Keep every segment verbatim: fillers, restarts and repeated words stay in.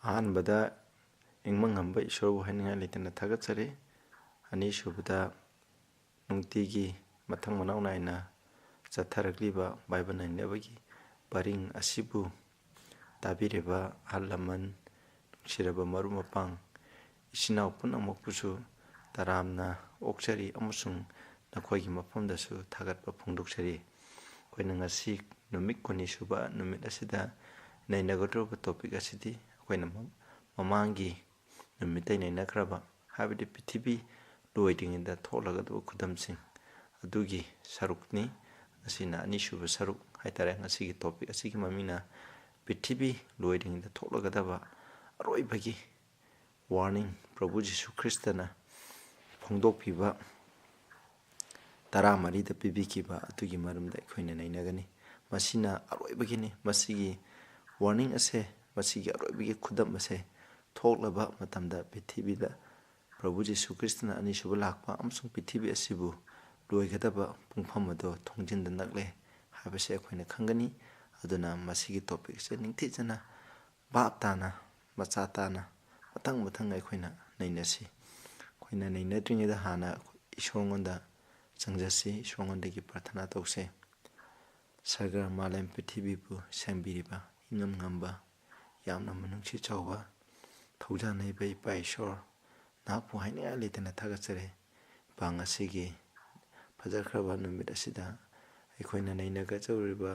ꯑꯍꯥꯟꯕꯗ ꯏꯪꯕ ꯉꯝꯕ ꯏꯁꯣꯔꯕꯨ ꯍꯥꯏꯅꯤꯡꯉꯥꯏ ꯂꯩꯇꯅ ꯊꯥꯒꯠꯆꯔꯤ꯫ ꯑꯅꯤꯁꯨꯕꯗ, ꯅꯨꯡꯇꯤꯒꯤ ꯃꯊꯪ ꯃꯅꯥꯎ ꯅꯥꯏꯅ ꯆꯠꯊꯔꯛꯂꯤꯕ ꯕꯥꯏꯕꯜ ꯅꯩꯅꯕꯒꯤ ꯄꯔꯤꯡ ꯑꯁꯤꯕꯨ ꯇꯥꯕꯤꯔꯤꯕ ꯑꯍꯜ ꯂꯃꯟ, ꯅꯨꯡꯁꯤꯔꯕ ꯃꯔꯨꯞ ꯃꯄꯥꯡ, ꯏꯆꯤꯟ ꯏꯅꯥꯎ ꯄꯨꯝꯅꯃꯛꯄꯨꯁꯨ ꯇꯔꯥꯝꯅ ꯑꯣꯛꯆꯔꯤ ꯑꯃꯁꯨꯡ ꯅꯈꯣꯏꯒꯤ ꯃꯐꯝꯗꯁꯨ ꯊꯥꯒꯠꯄ ꯐꯣꯡꯗꯣꯛꯆꯔꯤ꯫ ꯑꯩꯈꯣꯏꯅ ꯉꯁꯤ ꯅꯨꯃꯤꯠ ꯀꯨꯟꯅꯤ ꯁꯨꯕ ꯅꯨꯃꯤꯠ ꯑꯁꯤꯗ ꯅꯩꯅꯒꯗꯧꯔꯤꯕ topic ꯑꯁꯤꯗꯤ ꯑꯩꯈꯣꯏꯅ ꯃ-, ꯃꯃꯥꯡꯒꯤ ꯅꯨꯃꯤꯠꯇꯩ ꯅꯩꯅꯈ꯭ꯔꯕ, ꯍꯥꯏꯕꯗꯤ ꯄ꯭ꯔꯤꯊꯤꯕꯤ ꯂꯣꯏꯗ꯭ꯔꯤꯉꯩꯗ ꯊꯣꯛꯂꯒꯗꯕ ꯈꯨꯗꯝꯁꯤꯡ ꯑꯗꯨꯒꯤ ꯁꯔꯨꯛꯅꯤ꯫ ꯉꯁꯤꯅ ꯑꯅꯤꯁꯨꯕ ꯁꯔꯨꯛ ꯍꯥꯏꯇꯥꯔꯦ꯫ ꯉꯁꯤꯒꯤ topic ꯑꯁꯤꯒꯤ ꯃꯃꯤꯡꯅ ꯄ꯭ꯔꯤꯊꯤꯕꯤ ꯂꯣꯏꯗ꯭ꯔꯤꯉꯩꯗ ꯊꯣꯛꯂꯒꯗꯕ ꯑꯔꯣꯏꯕꯒꯤ warning, ꯄ꯭ꯔꯚꯨ ꯖꯤꯁꯨ ꯈ꯭ꯔꯤꯁꯇꯅ ꯐꯣꯡꯗꯣꯛꯄꯤꯕ ꯇꯔꯥꯃꯔꯤꯗ ꯄꯤꯕꯤꯈꯤꯕ ꯑꯗꯨꯒꯤ ꯃꯔꯝꯗ ꯑꯩꯈꯣꯏꯅ ꯅꯩꯅꯒꯅꯤ꯫ ꯃꯁꯤꯅ ꯑꯔꯣꯏꯕꯒꯤꯅꯤ꯫ ꯃꯁꯤꯒꯤ warning ꯑꯁꯦ, ꯃꯁꯤꯒꯤ ꯑꯔꯣꯏꯕꯒꯤ ꯈꯨꯗꯝ ꯑꯁꯦ ꯊꯣꯛꯂꯕ ꯃꯇꯝꯗ ꯄ꯭ꯔꯤꯊꯤꯕꯤꯗ ꯄ꯭ꯔꯚꯨ ꯖꯤꯁꯨ ꯈ꯭ꯔꯤꯁꯇꯅ ꯑꯅꯤꯁꯨꯕ ꯂꯥꯛꯄ ꯑꯃꯁꯨꯡ ꯄ꯭ꯔꯤꯊꯤꯕꯤ ꯑꯁꯤꯕꯨ ꯂꯣꯏꯒꯗꯕ ꯄꯨꯡꯐꯝ ꯑꯗꯣ ꯊꯣꯡꯖꯤꯟꯗ ꯅꯛꯂꯦ ꯍꯥꯏꯕꯁꯦ ꯑꯩꯈꯣꯏꯅ ꯈꯪꯒꯅꯤ꯫ ꯑꯗꯨꯅ ꯃꯁꯤꯒꯤ topic ꯑꯁꯦ ꯅꯤꯡꯊꯤꯖꯅ ꯚꯥꯞ ꯇꯥꯅ, ꯃꯆꯥ ꯇꯥꯅ, ꯃꯊꯪ ꯃꯊꯪ ꯑꯩꯈꯣꯏꯅ ꯅꯩꯅꯁꯤ꯫ ꯑꯩꯈꯣꯏꯅ ꯅꯩꯅꯗ꯭ꯔꯤꯉꯩꯗ ꯍꯥꯟꯅ ꯏꯁꯣꯔꯉꯣꯟꯗ ꯆꯪꯖꯁꯤ, ꯏꯁꯣꯔꯉꯣꯟꯗꯒꯤ ꯄ꯭ꯔꯥꯊꯅꯥ ꯇꯧꯁꯦ꯫ ꯁꯔꯒ ꯃꯥꯂꯦꯝ ꯄ꯭ꯔꯤꯊꯤꯕꯤꯕꯨ ꯁꯦꯝꯕꯤꯔꯤꯕ ꯏꯉꯝ ꯉꯝꯕ, ꯌꯥꯝꯅ ꯃꯤꯅꯨꯡꯁꯤ ꯆꯥꯎꯕ, ꯊꯧꯖꯥꯜ ꯍꯩꯕ ꯏꯄꯥ ꯏꯁꯣꯔ, ꯅꯍꯥꯛꯄꯨ ꯍꯥꯏꯅꯤꯡꯉꯥꯏ ꯂꯩꯇꯅ ꯊꯥꯒꯠꯆꯔꯤ꯫ ꯄꯥꯡ ꯑꯁꯤꯒꯤ ꯐꯖꯈ꯭ꯔꯕ ꯅꯨꯃꯤꯠ ꯑꯁꯤꯗ ꯑꯩꯈꯣꯏꯅ ꯅꯩꯅꯒꯗꯧꯔꯤꯕ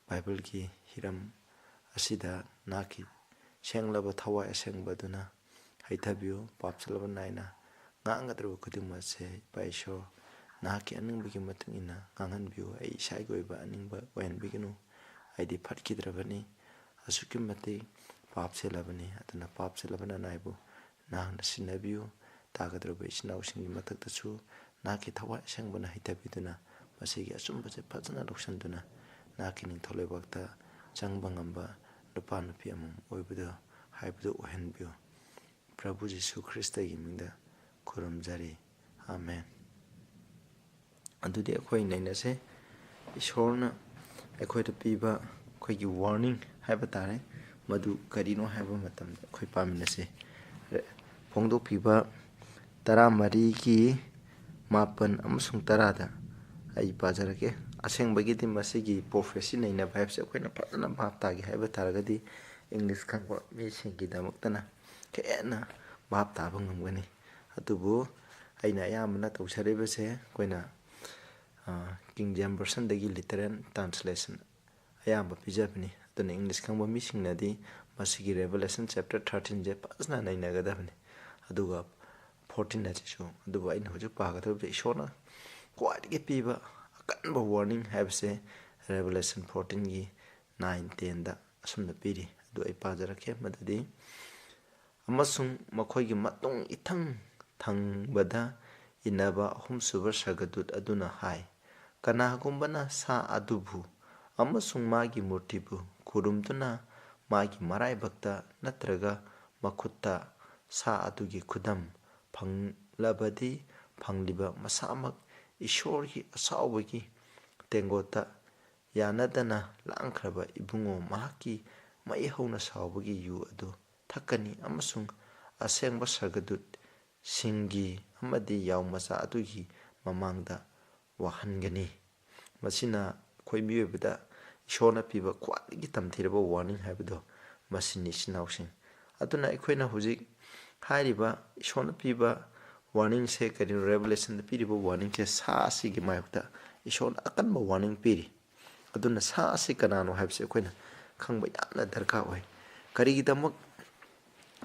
ꯕꯥꯏꯕꯜꯒꯤ ꯍꯤꯔꯝ ꯑꯁꯤꯗ ꯅꯍꯥꯛꯀꯤ ꯁꯦꯡꯂꯕ ꯊꯋꯥꯏ ꯑꯁꯦꯡꯕ ꯑꯗꯨꯅ ꯍꯩꯊꯕꯤꯌꯨ꯫ ꯄꯥꯞ ꯆꯦꯜꯂꯕ ꯅꯥꯏꯅ ꯉꯥꯡꯒꯗꯧꯔꯤꯕ ꯈꯨꯗꯤꯡꯃꯛ ꯑꯁꯦ ꯏꯄꯥ ꯏꯁꯣꯔ, ꯅꯍꯥꯛꯀꯤ ꯑꯅꯤꯡꯕꯒꯤ ꯃꯇꯨꯡ ꯏꯟꯅ ꯉꯥꯡꯍꯟꯕꯤꯌꯨ꯫ ꯑꯩ ꯏꯁꯥꯒꯤ ꯑꯣꯏꯕ ꯑꯅꯤꯡꯕ ꯑꯣꯏꯍꯟꯕꯤꯒꯅꯨ꯫ ꯑꯩꯗꯤ ꯐꯠꯈꯤꯗ꯭ꯔꯕꯅꯤ, ꯑꯁꯨꯛꯀꯤ ꯃꯇꯤꯛ ꯄꯥꯞ ꯆꯦꯜꯂꯕꯅꯤ꯫ ꯑꯗꯨꯅ ꯄꯥꯞ ꯆꯦꯜꯂꯕ ꯅꯅꯥꯏꯕꯨ ꯅꯍꯥꯛꯅ ꯁꯤꯟꯅꯕꯤꯌꯨ꯫ ꯇꯥꯒꯗꯧꯔꯤꯕ ꯏꯆꯤꯟ ꯏꯅꯥꯎꯁꯤꯡꯒꯤ ꯃꯊꯛꯇꯁꯨ ꯅꯍꯥꯛꯀꯤ ꯊꯋꯥꯏ ꯑꯁꯦꯡꯕꯅ ꯍꯩꯊꯕꯤꯗꯨꯅ ꯃꯁꯤꯒꯤ ꯑꯆꯨꯝꯕꯁꯦ ꯐꯖꯅ ꯂꯧꯁꯤꯟꯗꯨꯅ ꯅꯍꯥꯛꯀꯤ ꯅꯤꯡꯊꯧ ꯂꯩꯕꯥꯛꯇ ꯆꯪꯕ ꯉꯝꯕ ꯅꯨꯄꯥ ꯅꯨꯄꯤ ꯑꯃꯃꯝ ꯑꯣꯏꯕꯗꯨ ꯍꯥꯏꯕꯗꯨ ꯑꯣꯏꯍꯟꯕꯤꯌꯨ꯫ ꯄ꯭ꯔꯚꯨ ꯖꯤꯁꯨ ꯈ꯭ꯔꯤꯁꯇꯒꯤ ꯃꯤꯡꯗ ꯈꯨꯔꯨꯝꯖꯔꯤ꯫ ꯑꯥꯃꯦꯟ꯫ ꯑꯗꯨꯗꯤ ꯑꯩꯈꯣꯏ ꯅꯩꯅꯁꯦ꯫ ꯏꯁꯣꯔꯅ ꯑꯩꯈꯣꯏꯗ ꯄꯤꯕ ꯑꯩꯈꯣꯏꯒꯤ warning ꯍꯥꯏꯕ ꯇꯥꯔꯦ, ꯃꯗꯨ ꯀꯔꯤꯅꯣ ꯍꯥꯏꯕ ꯃꯇꯝꯗ ꯑꯩꯈꯣꯏ ꯄꯥꯃꯤꯟꯅꯁꯤ꯫ ꯐꯣꯡꯗꯣꯛꯄꯤꯕ ꯇꯔꯥꯃꯔꯤꯒꯤ ꯃꯥꯄꯟ ꯑꯃꯁꯨꯡ ꯇꯔꯥꯗ ꯑꯩ ꯄꯥꯖꯔꯛꯀꯦ꯫ ꯑꯁꯦꯡꯕꯒꯤꯗꯤ ꯃꯁꯤꯒꯤ ꯄ꯭ꯔꯣꯐꯦꯁꯤ ꯅꯩꯅꯕ ꯍꯥꯏꯕꯁꯦ ꯑꯩꯈꯣꯏꯅ ꯐꯖꯅ ꯚꯥꯞ ꯇꯥꯒꯦ ꯍꯥꯏꯕ ꯇꯥꯔꯒꯗꯤ, ꯏꯪꯂꯤꯁ ꯈꯪꯕ ꯃꯤꯁꯤꯡꯒꯤꯗꯃꯛꯇꯅ ꯍꯦꯟꯅ ꯚꯥꯞ ꯇꯥꯕ ꯉꯝꯒꯅꯤ꯫ ꯑꯗꯨꯕꯨ ꯑꯩꯅ ꯑꯌꯥꯝꯕꯅ ꯇꯧꯖꯔꯤꯕꯁꯦ ꯑꯩꯈꯣꯏꯅ, ꯑ, King James Versionꯗꯒꯤ literal translation ꯑꯌꯥꯝꯕ ꯄꯤꯖꯕꯅꯤ꯫ ꯑꯗꯨꯅ ꯏꯪꯂꯤꯁ ꯈꯪꯕ ꯃꯤꯁꯤꯡꯅꯗꯤ ꯃꯁꯤꯒꯤ Revelation chapter thirteenꯁꯦ ꯐꯖꯅ ꯅꯩꯅꯒꯗꯕꯅꯤ꯫ ꯑꯗꯨꯒ fourteen ꯑꯁꯤꯁꯨ꯫ ꯑꯗꯨꯕꯨ ꯑꯩꯅ ꯍꯧꯖꯤꯛ ꯄꯥꯒꯗꯧꯔꯤꯕ ꯏꯁꯣꯔꯅ ꯈ꯭ꯋꯥꯏꯗꯒꯤ ꯄꯤꯕ ꯑꯀꯟꯕ warning ꯍꯥꯏꯕꯁꯦ Revelation fourteenꯒꯤ nine tenꯗ ꯑꯁꯨꯝꯅ ꯄꯤꯔꯤ꯫ ꯑꯗꯨ ꯑꯩ ꯄꯥꯖꯔꯛꯀꯦ꯫ ꯃꯗꯨꯗꯤ, "ꯑꯃꯁꯨꯡ ꯃꯈꯣꯏꯒꯤ ꯃꯇꯨꯡ ꯏꯊꯪ ꯊꯪꯕꯗ ꯏꯟꯅꯕ ꯑꯍꯨꯝꯁꯨꯕ ꯁꯔꯒꯗꯨꯠ ꯑꯗꯨꯅ ꯍꯥꯏ, ꯀꯅꯥꯒꯨꯝꯕꯅ ꯁꯥ ꯑꯗꯨꯕꯨ ꯑꯃꯁꯨꯡ ꯃꯥꯒꯤ ꯃꯨꯔꯇꯤꯕꯨ ꯈꯨꯔꯨꯝꯗꯨꯅ ꯃꯥꯒꯤ ꯃꯔꯥꯏꯕꯛꯇ ꯅꯠꯇ꯭ꯔꯒ ꯃꯈꯨꯠꯇ ꯁꯥ ꯑꯗꯨꯒꯤ ꯈꯨꯗꯝ ꯐꯪꯂꯕꯗꯤ, ꯐꯪꯂꯤꯕ ꯃꯁꯥꯃꯛ ꯏꯁꯣꯔꯒꯤ ꯑꯁꯥꯎꯕꯒꯤ ꯇꯦꯡꯒꯣꯠꯇ ꯌꯥꯅꯗꯅ ꯂꯥꯡꯈ꯭ꯔꯕ ꯏꯕꯨꯡꯉꯣ ꯃꯍꯥꯛꯀꯤ ꯃꯩ ꯍꯧꯅ ꯁꯥꯎꯕꯒꯤ ꯌꯨ ꯑꯗꯨ ꯊꯛꯀꯅꯤ, ꯑꯃꯁꯨꯡ ꯑꯁꯦꯡꯕ ꯁꯔꯒꯗꯨꯠꯁꯤꯡꯒꯤ ꯑꯃꯗꯤ ꯌꯥꯎ ꯃꯆꯥ ꯑꯗꯨꯒꯤ ꯃꯃꯥꯡꯗ ꯋꯥꯍꯟꯒꯅꯤ"꯫ ꯃꯁꯤꯅ ꯑꯩꯈꯣꯏ ꯃꯤꯑꯣꯏꯕꯗ ꯏꯁꯣꯔꯅ ꯄꯤꯕ ꯈ꯭ꯋꯥꯏꯗꯒꯤ ꯇꯝꯊꯤꯔꯕ warning ꯍꯥꯏꯕꯗꯣ ꯃꯁꯤꯅꯤ, ꯏꯆꯤꯟ ꯏꯅꯥꯎꯁꯤꯡ꯫ ꯑꯗꯨꯅ ꯑꯩꯈꯣꯏꯅ ꯍꯧꯖꯤꯛ ꯍꯥꯏꯔꯤꯕ ꯏꯁꯣꯔꯅ ꯄꯤꯕ warningꯁꯦ ꯀꯔꯤꯅꯣ? Revelationꯗ ꯄꯤꯔꯤꯕ warningꯁꯦ ꯁꯥ ꯑꯁꯤꯒꯤ ꯃꯥꯌꯣꯛꯇ ꯏꯁꯣꯔꯅ ꯑꯀꯟꯕ warning ꯄꯤꯔꯤ꯫ ꯑꯗꯨꯅ ꯁꯥ ꯑꯁꯤ ꯀꯅꯥꯅꯣ ꯍꯥꯏꯕꯁꯤ ꯑꯩꯈꯣꯏꯅ ꯈꯪꯕ ꯌꯥꯝꯅ ꯗꯔꯀꯥꯔ ꯑꯣꯏ꯫ ꯀꯔꯤꯒꯤꯗꯃꯛ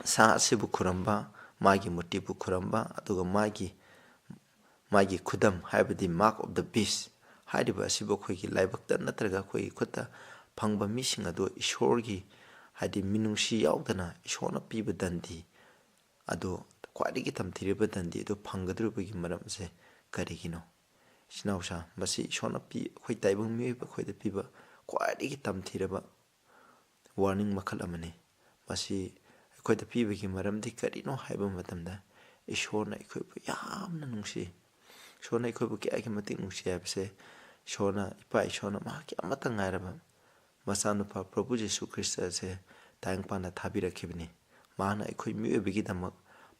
ꯁꯥ ꯑꯁꯤꯕꯨ ꯈꯨꯔꯝꯕ, ꯃꯥꯒꯤ ꯃꯨꯔꯇꯤꯕꯨ ꯈꯨꯔꯝꯕ, ꯑꯗꯨꯒ ꯃꯥꯒꯤ, ꯃꯥꯒꯤ ꯈꯨꯗꯝ, ꯍꯥꯏꯕꯗꯤ mark of the beast ꯍꯥꯏꯔꯤꯕ ꯑꯁꯤꯕꯨ ꯑꯩꯈꯣꯏꯒꯤ ꯂꯥꯏꯕꯛꯇ ꯅꯠꯇ꯭ꯔꯒ ꯑꯩꯈꯣꯏꯒꯤ ꯈꯨꯠꯇ ꯐꯪꯕ ꯃꯤꯁꯤꯡ ꯑꯗꯨ ꯏꯁꯣꯔꯒꯤ, ꯍꯥꯏꯗꯤ ꯃꯤꯅꯨꯡꯁꯤ ꯌꯥꯎꯗꯅ ꯏꯁꯣꯔꯅ ꯄꯤꯕ ꯗꯟꯗꯤ ꯑꯗꯨ, ꯈ꯭ꯋꯥꯏꯗꯒꯤ ꯇꯝꯊꯤꯔꯕ ꯗꯟꯗꯤ ꯑꯗꯨ ꯐꯪꯒꯗꯧꯔꯤꯕꯒꯤ ꯃꯔꯝꯁꯦ ꯀꯔꯤꯒꯤꯅꯣ? ꯏꯆꯤꯟ ꯏꯅꯥꯎꯁꯥ, ꯃꯁꯤ ꯏꯁꯣꯔꯅ ꯄꯤ-, ꯑꯩꯈꯣꯏ ꯇꯥꯏꯕꯪ ꯃꯤꯑꯣꯏꯕ ꯑꯩꯈꯣꯏꯗ ꯄꯤꯕ ꯈ꯭ꯋꯥꯏꯗꯒꯤ ꯇꯝꯊꯤꯔꯕ warning ꯃꯈꯜ ꯑꯃꯅꯤ꯫ ꯃꯁꯤ ꯑꯩꯈꯣꯏꯗ ꯄꯤꯕꯒꯤ ꯃꯔꯝꯗꯤ ꯀꯔꯤꯅꯣ ꯍꯥꯏꯕ ꯃꯇꯝꯗ, ꯏꯁꯣꯔꯅ ꯑꯩꯈꯣꯏꯕꯨ ꯌꯥꯝꯅ ꯅꯨꯡꯁꯤ꯫ ꯏꯁꯣꯔꯅ ꯑꯩꯈꯣꯏꯕꯨ ꯀꯌꯥꯒꯤ ꯃꯇꯤꯛ ꯅꯨꯡꯁꯤ ꯍꯥꯏꯕꯁꯦ, ꯏꯁꯣꯔꯅ, ꯏꯄꯥ ꯏꯁꯣꯔꯅ ꯃꯍꯥꯛꯀꯤ ꯑꯃꯠꯇ ꯉꯥꯏꯔꯕ ꯃꯆꯥꯅꯨꯄꯥ ꯄ꯭ꯔꯚꯨ ꯖꯤꯁꯨ ꯈ꯭ꯔꯤꯁꯇ ꯑꯁꯦ ꯇꯥꯏꯕꯪꯄꯥꯟꯗ ꯊꯥꯕꯤꯔꯛꯈꯤꯕꯅꯤ꯫ ꯃꯍꯥꯛꯅ ꯑꯩꯈꯣꯏ ꯃꯤꯑꯣꯏꯕꯒꯤꯗꯃꯛ,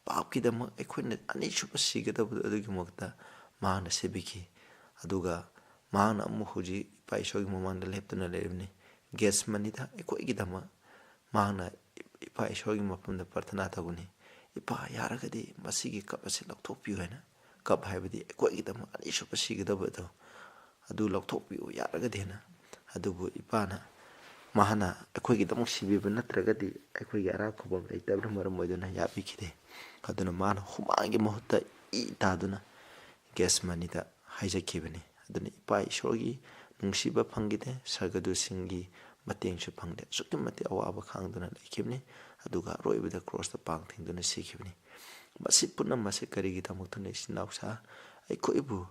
ꯄꯥꯞꯀꯤꯗꯃꯛ ꯑꯩꯈꯣꯏꯅ ꯑꯅꯤꯁꯨꯕ ꯁꯤꯒꯗꯕꯗꯨ ꯑꯗꯨꯒꯤꯗꯃꯛꯇ ꯃꯍꯥꯛꯅ ꯁꯤꯕꯤꯈꯤ꯫ ꯑꯗꯨꯒ ꯃꯍꯥꯛꯅ ꯑꯃꯨꯛ ꯍꯧꯖꯤꯛ ꯏꯄꯥ ꯏꯁꯣꯔꯒꯤ ꯃꯃꯥꯡꯗ ꯂꯦꯞꯇꯨꯅ ꯂꯩꯔꯤꯕꯅꯤ꯫ ꯒꯦꯠꯁꯃꯅꯤꯗ ꯑꯩꯈꯣꯏꯒꯤꯗꯃꯛ ꯃꯍꯥꯛꯅ ꯏꯄꯥ ꯏꯁꯣꯔꯒꯤ ꯃꯐꯝꯗ ꯄ꯭ꯔꯊꯅꯥ ꯇꯧꯒꯅꯤ꯫ "ꯏꯄꯥ, ꯌꯥꯔꯒꯗꯤ ꯃꯁꯤꯒꯤ ꯀꯞ ꯑꯁꯤ ꯂꯧꯊꯣꯛꯄꯤꯌꯨ" ꯍꯥꯏꯅ, ꯀꯞ ꯍꯥꯏꯕꯗꯤ ꯑꯩꯈꯣꯏꯒꯤꯗꯃꯛ ꯑꯅꯤꯁꯨꯕ ꯁꯤꯒꯗꯕꯗꯣ, "ꯑꯗꯨ ꯂꯧꯊꯣꯛꯄꯤꯌꯨ ꯌꯥꯔꯒꯗꯤ" ꯍꯥꯏꯅ꯫ ꯑꯗꯨꯕꯨ ꯏꯄꯥꯅ, ꯃꯍꯥꯛꯅ ꯑꯩꯈꯣꯏꯒꯤꯗꯃꯛ ꯁꯤꯕꯤꯕ ꯅꯠꯇ꯭ꯔꯒꯗꯤ ꯑꯩꯈꯣꯏꯒꯤ ꯑꯔꯥꯛ ꯈꯨꯕꯝ ꯂꯩꯇꯕꯅ ꯃꯔꯝ ꯑꯣꯏꯗꯨꯅ ꯌꯥꯕꯤꯈꯤꯗꯦ꯫ ꯑꯗꯨꯅ ꯃꯥꯅ ꯍꯨꯃꯥꯡꯒꯤ ꯃꯍꯨꯠꯇ ꯏ ꯇꯥꯗꯨꯅ ꯒꯦꯠꯁꯃꯅꯤꯗ ꯍꯥꯏꯖꯈꯤꯕꯅꯤ꯫ ꯑꯗꯨꯅ ꯏꯄꯥ ꯏꯁꯣꯔꯒꯤ ꯅꯨꯡꯁꯤꯕ ꯐꯪꯈꯤꯗꯦ, ꯁꯔꯒꯗꯨꯁꯤꯡꯒꯤ ꯃꯇꯦꯡꯁꯨ ꯐꯪꯗꯦ꯫ ꯑꯁꯨꯛꯀꯤ ꯃꯇꯤꯛ ꯑꯋꯥꯕ ꯈꯥꯡꯗꯨꯅ ꯂꯩꯈꯤꯕꯅꯤ꯫ ꯑꯗꯨꯒ ꯑꯔꯣꯏꯕꯗ ꯀ꯭ꯔꯣꯁꯇ ꯄꯥꯡ ꯊꯤꯡꯗꯨꯅ ꯁꯤꯈꯤꯕꯅꯤ꯫ ꯃꯁꯤ ꯄꯨꯝꯅꯃꯛꯁꯦ ꯀꯔꯤꯒꯤꯗꯃꯛꯇꯅꯣ, ꯏꯆꯤꯟ ꯏꯅꯥꯎꯁꯥ? ꯑꯩꯈꯣꯏꯕꯨ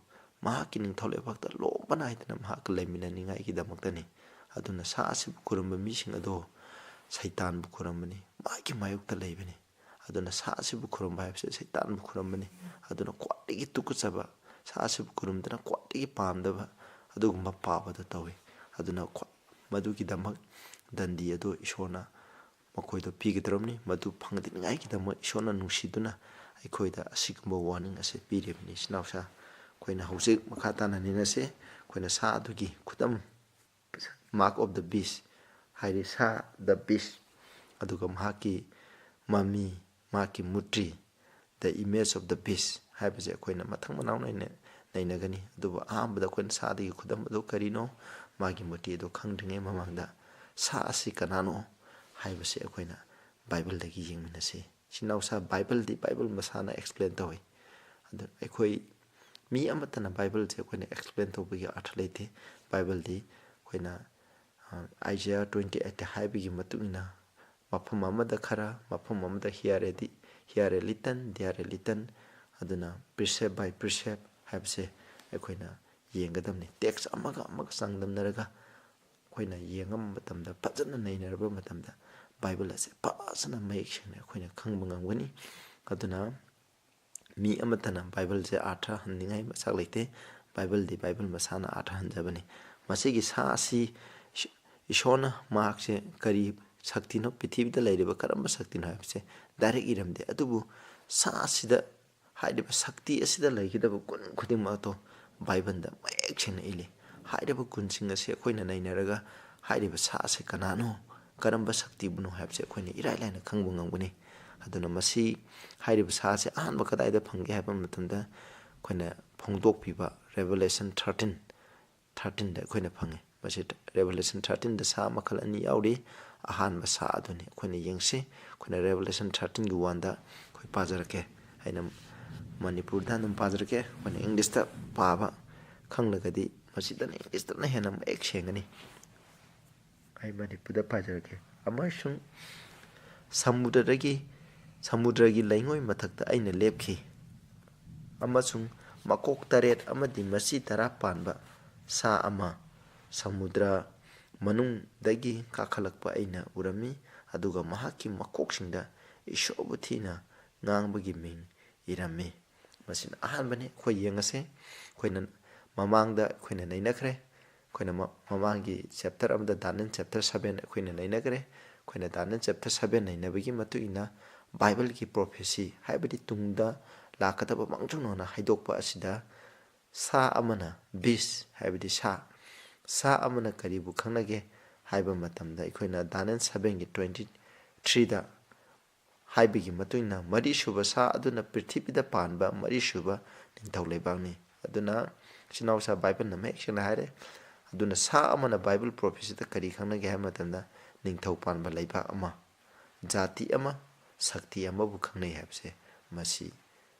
ꯃꯍꯥꯛꯀꯤ ꯅꯤꯡꯊꯧ ꯂꯩꯕꯥꯛꯇ ꯂꯣꯝꯕ ꯅꯥꯏꯗꯅ ꯃꯍꯥꯛꯀ ꯂꯩꯃꯤꯟꯅꯅꯤꯡꯉꯥꯏꯒꯤꯗꯃꯛꯇꯅꯤ꯫ ꯑꯗꯨꯅ ꯁꯥ ꯑꯁꯤꯕꯨ ꯈꯨꯔꯨꯝꯕ ꯃꯤꯁꯤꯡ ꯑꯗꯣ ꯁꯩꯇꯥꯟꯕꯨ ꯈꯨꯔꯨꯝꯕꯅꯤ, ꯃꯥꯒꯤ ꯃꯥꯌꯣꯛꯇ ꯂꯩꯕꯅꯤ꯫ ꯑꯗꯨꯅ ꯁꯥ ꯑꯁꯤꯕꯨ ꯈꯨꯔꯨꯝꯕ ꯍꯥꯏꯕꯁꯦ ꯁꯩꯇꯥꯟꯕꯨ ꯈꯨꯔꯨꯝꯕꯅꯤ꯫ ꯑꯗꯨꯅ ꯈ꯭ꯋꯥꯏꯗꯒꯤ ꯇꯨꯀꯠꯆꯕ, ꯁꯥ ꯑꯁꯤꯕꯨ ꯈꯨꯔꯨꯝꯗꯅ ꯈ꯭ꯋꯥꯏꯗꯒꯤ ꯄꯥꯝꯗꯕ ꯑꯗꯨꯒꯨꯝꯕ ꯄꯥꯞ ꯑꯗꯨ ꯇꯧꯏ꯫ ꯑꯗꯨꯅ ꯈ꯭ꯋꯥ-, ꯃꯗꯨꯒꯤꯗꯃꯛ ꯗꯟꯗꯤ ꯑꯗꯨ ꯏꯁꯣꯔꯅ ꯃꯈꯣꯏꯗ ꯄꯤꯒꯗꯧꯔꯕꯅꯤ꯫ ꯃꯗꯨ ꯐꯪꯗꯅꯤꯡꯉꯥꯏꯒꯤꯗꯃꯛ ꯏꯁꯣꯔꯅ ꯅꯨꯡꯁꯤꯗꯨꯅ ꯑꯩꯈꯣꯏꯗ ꯑꯁꯤꯒꯨꯝꯕ ꯋꯥꯔꯅꯤꯡ ꯑꯁꯤ ꯄꯤꯔꯤꯕꯅꯤ꯫ ꯏꯆꯤꯟ ꯏꯅꯥꯎꯁꯥ, ꯑꯩꯈꯣꯏꯅ ꯍꯧꯖꯤꯛ ꯃꯈꯥ ꯇꯥꯅ ꯅꯩꯅꯁꯤ꯫ ꯑꯩꯈꯣꯏꯅ ꯁꯥ ꯑꯗꯨꯒꯤ ꯈꯨꯗꯝ, mark of the beast ꯍꯥꯏꯔꯤ, ꯁꯥ, the beast, ꯑꯗꯨꯒ ꯃꯍꯥꯛꯀꯤ ꯃꯃꯤ, ꯃꯍꯥꯛꯀꯤ ꯃꯨꯔꯇꯤ, the image of the beast ꯍꯥꯏꯕꯁꯦ ꯑꯩꯈꯣꯏꯅ ꯃꯊꯪ ꯃꯅꯥꯎ ꯅꯥꯏꯅ ꯅꯩꯅꯒꯅꯤ꯫ ꯑꯗꯨꯕꯨ ꯑꯍꯥꯟꯕꯗ ꯑꯩꯈꯣꯏꯅ ꯁꯥꯗꯒꯤ ꯈꯨꯗꯝ ꯑꯗꯨ ꯀꯔꯤꯅꯣ, ꯃꯥꯒꯤ ꯃꯨꯔꯇꯤ ꯑꯗꯨ ꯈꯪꯗ꯭ꯔꯤꯉꯩ ꯃꯃꯥꯡꯗ ꯁꯥ ꯑꯁꯤ ꯀꯅꯥꯅꯣ ꯍꯥꯏꯕꯁꯤ ꯑꯩꯈꯣꯏꯅ ꯕꯥꯏꯕꯜꯗꯒꯤ ꯌꯦꯡꯃꯤꯟꯅꯁꯤ꯫ ꯏꯆꯤꯟ ꯏꯅꯥꯎꯁꯥ, ꯕꯥꯏꯕꯜꯗꯤ ꯕꯥꯏꯕꯜ ꯃꯁꯥꯅ explain ꯇꯧꯏ꯫ ꯑꯗꯨ ꯑꯩꯈꯣꯏ ꯃꯤ ꯑꯃꯠꯇꯅ ꯕꯥꯏꯕꯜꯁꯦ ꯑꯩꯈꯣꯏꯅ explain ꯇꯧꯕꯒꯤ ꯑꯔꯊ ꯂꯩꯇꯦ꯫ ꯕꯥꯏꯕꯜꯗꯤ ꯑꯩꯈꯣꯏꯅ, ꯑ, Isaiah twenty eight ꯍꯥꯏꯕꯒꯤ ꯃꯇꯨꯡ ꯏꯟꯅ ꯃꯐꯝ ꯑꯃꯗ ꯈꯔ, ꯃꯐꯝ ꯑꯃꯗ here a di-, here a little, there a little, ꯑꯗꯨꯅ precept by precept ꯍꯥꯏꯕꯁꯦ ꯑꯩꯈꯣꯏꯅ ꯌꯦꯡꯒꯗꯕꯅꯤ꯫ Text ꯑꯃꯒ ꯑꯃꯒ ꯆꯥꯡꯗꯝꯅꯔꯒ ꯑꯩꯈꯣꯏꯅ ꯌꯦꯡꯕ ꯃꯇꯝꯗ, ꯐꯖꯅ ꯅꯩꯅꯔꯕ ꯃꯇꯝꯗ ꯕꯥꯏꯕꯜ ꯑꯁꯦ ꯐꯖꯅ ꯃꯌꯦꯛ ꯁꯦꯡꯅ ꯑꯩꯈꯣꯏꯅ ꯈꯪꯕ ꯉꯝꯒꯅꯤ꯫ ꯑꯗꯨꯅ ꯃꯤ ꯑꯃꯠꯇꯅ ꯕꯥꯏꯕꯜꯁꯦ ꯑꯥꯔꯊ ꯍꯟꯅꯤꯡꯉꯥꯏ ꯃꯆꯥꯛ ꯂꯩꯇꯦ꯫ ꯕꯥꯏꯕꯜꯗꯤ ꯕꯥꯏꯕꯜ ꯃꯁꯥꯅ ꯑꯥꯔꯊ ꯍꯟꯖꯕꯅꯤ꯫ ꯃꯁꯤꯒꯤ ꯁꯥ ꯑꯁꯤ ꯏꯁ-, ꯏꯁꯣꯔꯅ ꯃꯍꯥꯛꯁꯦ ꯀꯔꯤ ꯁꯛꯇꯤꯅꯣ, ꯄ꯭ꯔꯤꯊꯤꯕꯤꯗ ꯂꯩꯔꯤꯕ ꯀꯔꯝꯕ ꯁꯛꯇꯤꯅꯣ ꯍꯥꯏꯕꯁꯦ ꯗꯥꯏꯔꯦꯛ ꯏꯔꯝꯗꯦ꯫ ꯑꯗꯨꯕꯨ ꯁꯥ ꯑꯁꯤꯗ, ꯍꯥꯏꯔꯤꯕ ꯁꯛꯇꯤ ꯑꯁꯤꯗ ꯂꯩꯒꯗꯕ ꯒꯨꯟ ꯈꯨꯗꯤꯡꯃꯛ ꯑꯗꯣ ꯕꯥꯏꯕꯜꯗ ꯃꯌꯦꯛ ꯁꯦꯡꯅ ꯏꯜꯂꯤ꯫ ꯍꯥꯏꯔꯤꯕ ꯒꯨꯟꯁꯤꯡ ꯑꯁꯤ ꯑꯩꯈꯣꯏꯅ ꯅꯩꯅꯔꯒ ꯍꯥꯏꯔꯤꯕ ꯁꯥ ꯑꯁꯤ ꯀꯅꯥꯅꯣ, ꯀꯔꯝꯕ ꯁꯛꯇꯤꯕꯨꯅꯣ ꯍꯥꯏꯕꯁꯦ ꯑꯩꯈꯣꯏꯅ ꯏꯔꯥꯏ ꯂꯥꯏꯅ ꯈꯪꯕ ꯉꯝꯒꯅꯤ꯫ ꯑꯗꯨꯅ ꯃꯁꯤ, ꯍꯥꯏꯔꯤꯕ ꯁꯥ ꯑꯁꯤ ꯑꯍꯥꯟꯕ ꯀꯗꯥꯏꯗ ꯐꯪꯒꯦ ꯍꯥꯏꯕ ꯃꯇꯝꯗ ꯑꯩꯈꯣꯏꯅ ꯐꯣꯡꯗꯣꯛꯄꯤꯕ Revelation thirteen, thirteenꯗ ꯑꯩꯈꯣꯏꯅ ꯐꯪꯉꯤ꯫ ꯃꯁꯤ Revelation thirteenꯗ ꯁꯥ ꯃꯈꯜ ꯑꯅꯤ ꯌꯥꯎꯔꯤ꯫ ꯑꯍꯥꯟꯕ ꯁꯥ ꯑꯗꯨꯅꯤ ꯑꯩꯈꯣꯏꯅ ꯌꯦꯡꯁꯤ꯫ ꯑꯩꯈꯣꯏꯅ Revelation thirteenꯒꯤ oneꯗ ꯑꯩꯈꯣꯏ ꯄꯥꯖꯔꯛꯀꯦ꯫ ꯑꯩꯅ ꯃꯅꯤꯄꯨꯔꯗ ꯑꯗꯨꯝ ꯄꯥꯖꯔꯛꯀꯦ꯫ ꯑꯩꯈꯣꯏꯅ Englishꯇ ꯄꯥꯕ ꯈꯪꯂꯒꯗꯤ ꯃꯁꯤꯗꯅ, Englishꯇꯅ ꯍꯦꯟꯅ ꯃꯌꯦꯛ ꯁꯦꯡꯒꯅꯤ꯫ ꯑꯩ ꯃꯅꯤꯄꯨꯔꯗ ꯄꯥꯖꯔꯛꯀꯦ꯫ "ꯑꯃꯁꯨꯡ ꯁꯃꯨꯗ꯭ꯔꯗꯒꯤ, ꯁꯃꯨꯗ꯭ꯔꯒꯤ ꯂꯩꯉꯣꯏ ꯃꯊꯛꯇ ꯑꯩꯅ ꯂꯦꯞꯈꯤ꯫ ꯑꯃꯁꯨꯡ ꯃꯀꯣꯛ ꯇꯔꯦꯠ ꯑꯃꯗꯤ ꯃꯆꯤ ꯇꯔꯥ ꯄꯥꯟꯕ ꯁꯥ ꯑꯃ ꯁꯃꯨꯗ꯭ꯔ ꯃꯅꯨꯡꯗꯒꯤ ꯀꯥꯈꯠꯂꯛꯄ ꯑꯩꯅ ꯎꯔꯝꯃꯤ꯫ ꯑꯗꯨꯒ ꯃꯍꯥꯛꯀꯤ ꯃꯀꯣꯛꯁꯤꯡꯗ ꯏꯁꯣꯔꯕꯨ ꯊꯤꯅ ꯉꯥꯡꯕꯒꯤ ꯃꯤꯡ ꯏꯔꯝꯃꯤ"꯫ ꯃꯁꯤꯅ ꯑꯍꯥꯟꯕꯅꯤ꯫ ꯑꯩꯈꯣꯏ ꯌꯦꯡꯉꯁꯦ꯫ ꯑꯩꯈꯣꯏꯅ ꯃꯃꯥꯡꯗ ꯑꯩꯈꯣꯏꯅ ꯅꯩꯅꯈ꯭ꯔꯦ꯫ ꯑꯩꯈꯣꯏꯅ ꯃ-, ꯃꯃꯥꯡꯒꯤ chapter ꯑꯃꯗ, Daniel chapter seven ꯑꯩꯈꯣꯏꯅ ꯅꯩꯅꯈ꯭ꯔꯦ꯫ ꯑꯩꯈꯣꯏꯅ Daniel chapter seven ꯅꯩꯅꯕꯒꯤ ꯃꯇꯨꯡ ꯏꯟꯅ ꯕꯥꯏꯕꯜꯒꯤ prophecy, ꯍꯥꯏꯕꯗꯤ ꯇꯨꯡꯗ ꯂꯥꯛꯀꯗꯕ ꯃꯥꯡꯖꯧꯅꯅ ꯍꯥꯏꯗꯣꯛꯄ ꯑꯁꯤꯗ ꯁꯥ ꯑꯃꯅ, beast ꯍꯥꯏꯕꯗꯤ ꯁꯥ, ꯁꯥ ꯑꯃꯅ ꯀꯔꯤꯕꯨ ꯈꯪꯅꯒꯦ ꯍꯥꯏꯕ ꯃꯇꯝꯗ, ꯑꯩꯈꯣꯏꯅ Daniel sevenꯒꯤ twenty threeꯗ ꯍꯥꯏꯕꯒꯤ ꯃꯇꯨꯡ ꯏꯟꯅ, ꯃꯔꯤꯁꯨꯕ ꯁꯥ ꯑꯗꯨꯅ ꯄ꯭ꯔꯤꯊꯤꯕꯤꯗ ꯄꯥꯟꯕ ꯃꯔꯤꯁꯨꯕ ꯅꯤꯡꯊꯧ ꯂꯩꯕꯥꯛꯅꯤ꯫ ꯑꯗꯨꯅ ꯏꯆꯤꯟ ꯏꯅꯥꯎꯁꯥ ꯕꯥꯏꯕꯜꯅ ꯃꯌꯦꯛ ꯁꯦꯡꯅ ꯍꯥꯏꯔꯦ꯫ ꯑꯗꯨꯅ ꯁꯥ ꯑꯃꯅ ꯕꯥꯏꯕꯜ prophecyꯗ ꯀꯔꯤ ꯈꯪꯅꯒꯦ ꯍꯥꯏꯕ ꯃꯇꯝꯗ, ꯅꯤꯡꯊꯧ ꯄꯥꯟꯕ ꯂꯩꯕꯥꯛ ꯑꯃ, ꯖꯥꯇꯤ ꯑꯃ, ꯁꯛꯇꯤ ꯑꯃꯕꯨ ꯈꯪꯅꯩ ꯍꯥꯏꯕꯁꯦ ꯃꯁꯤ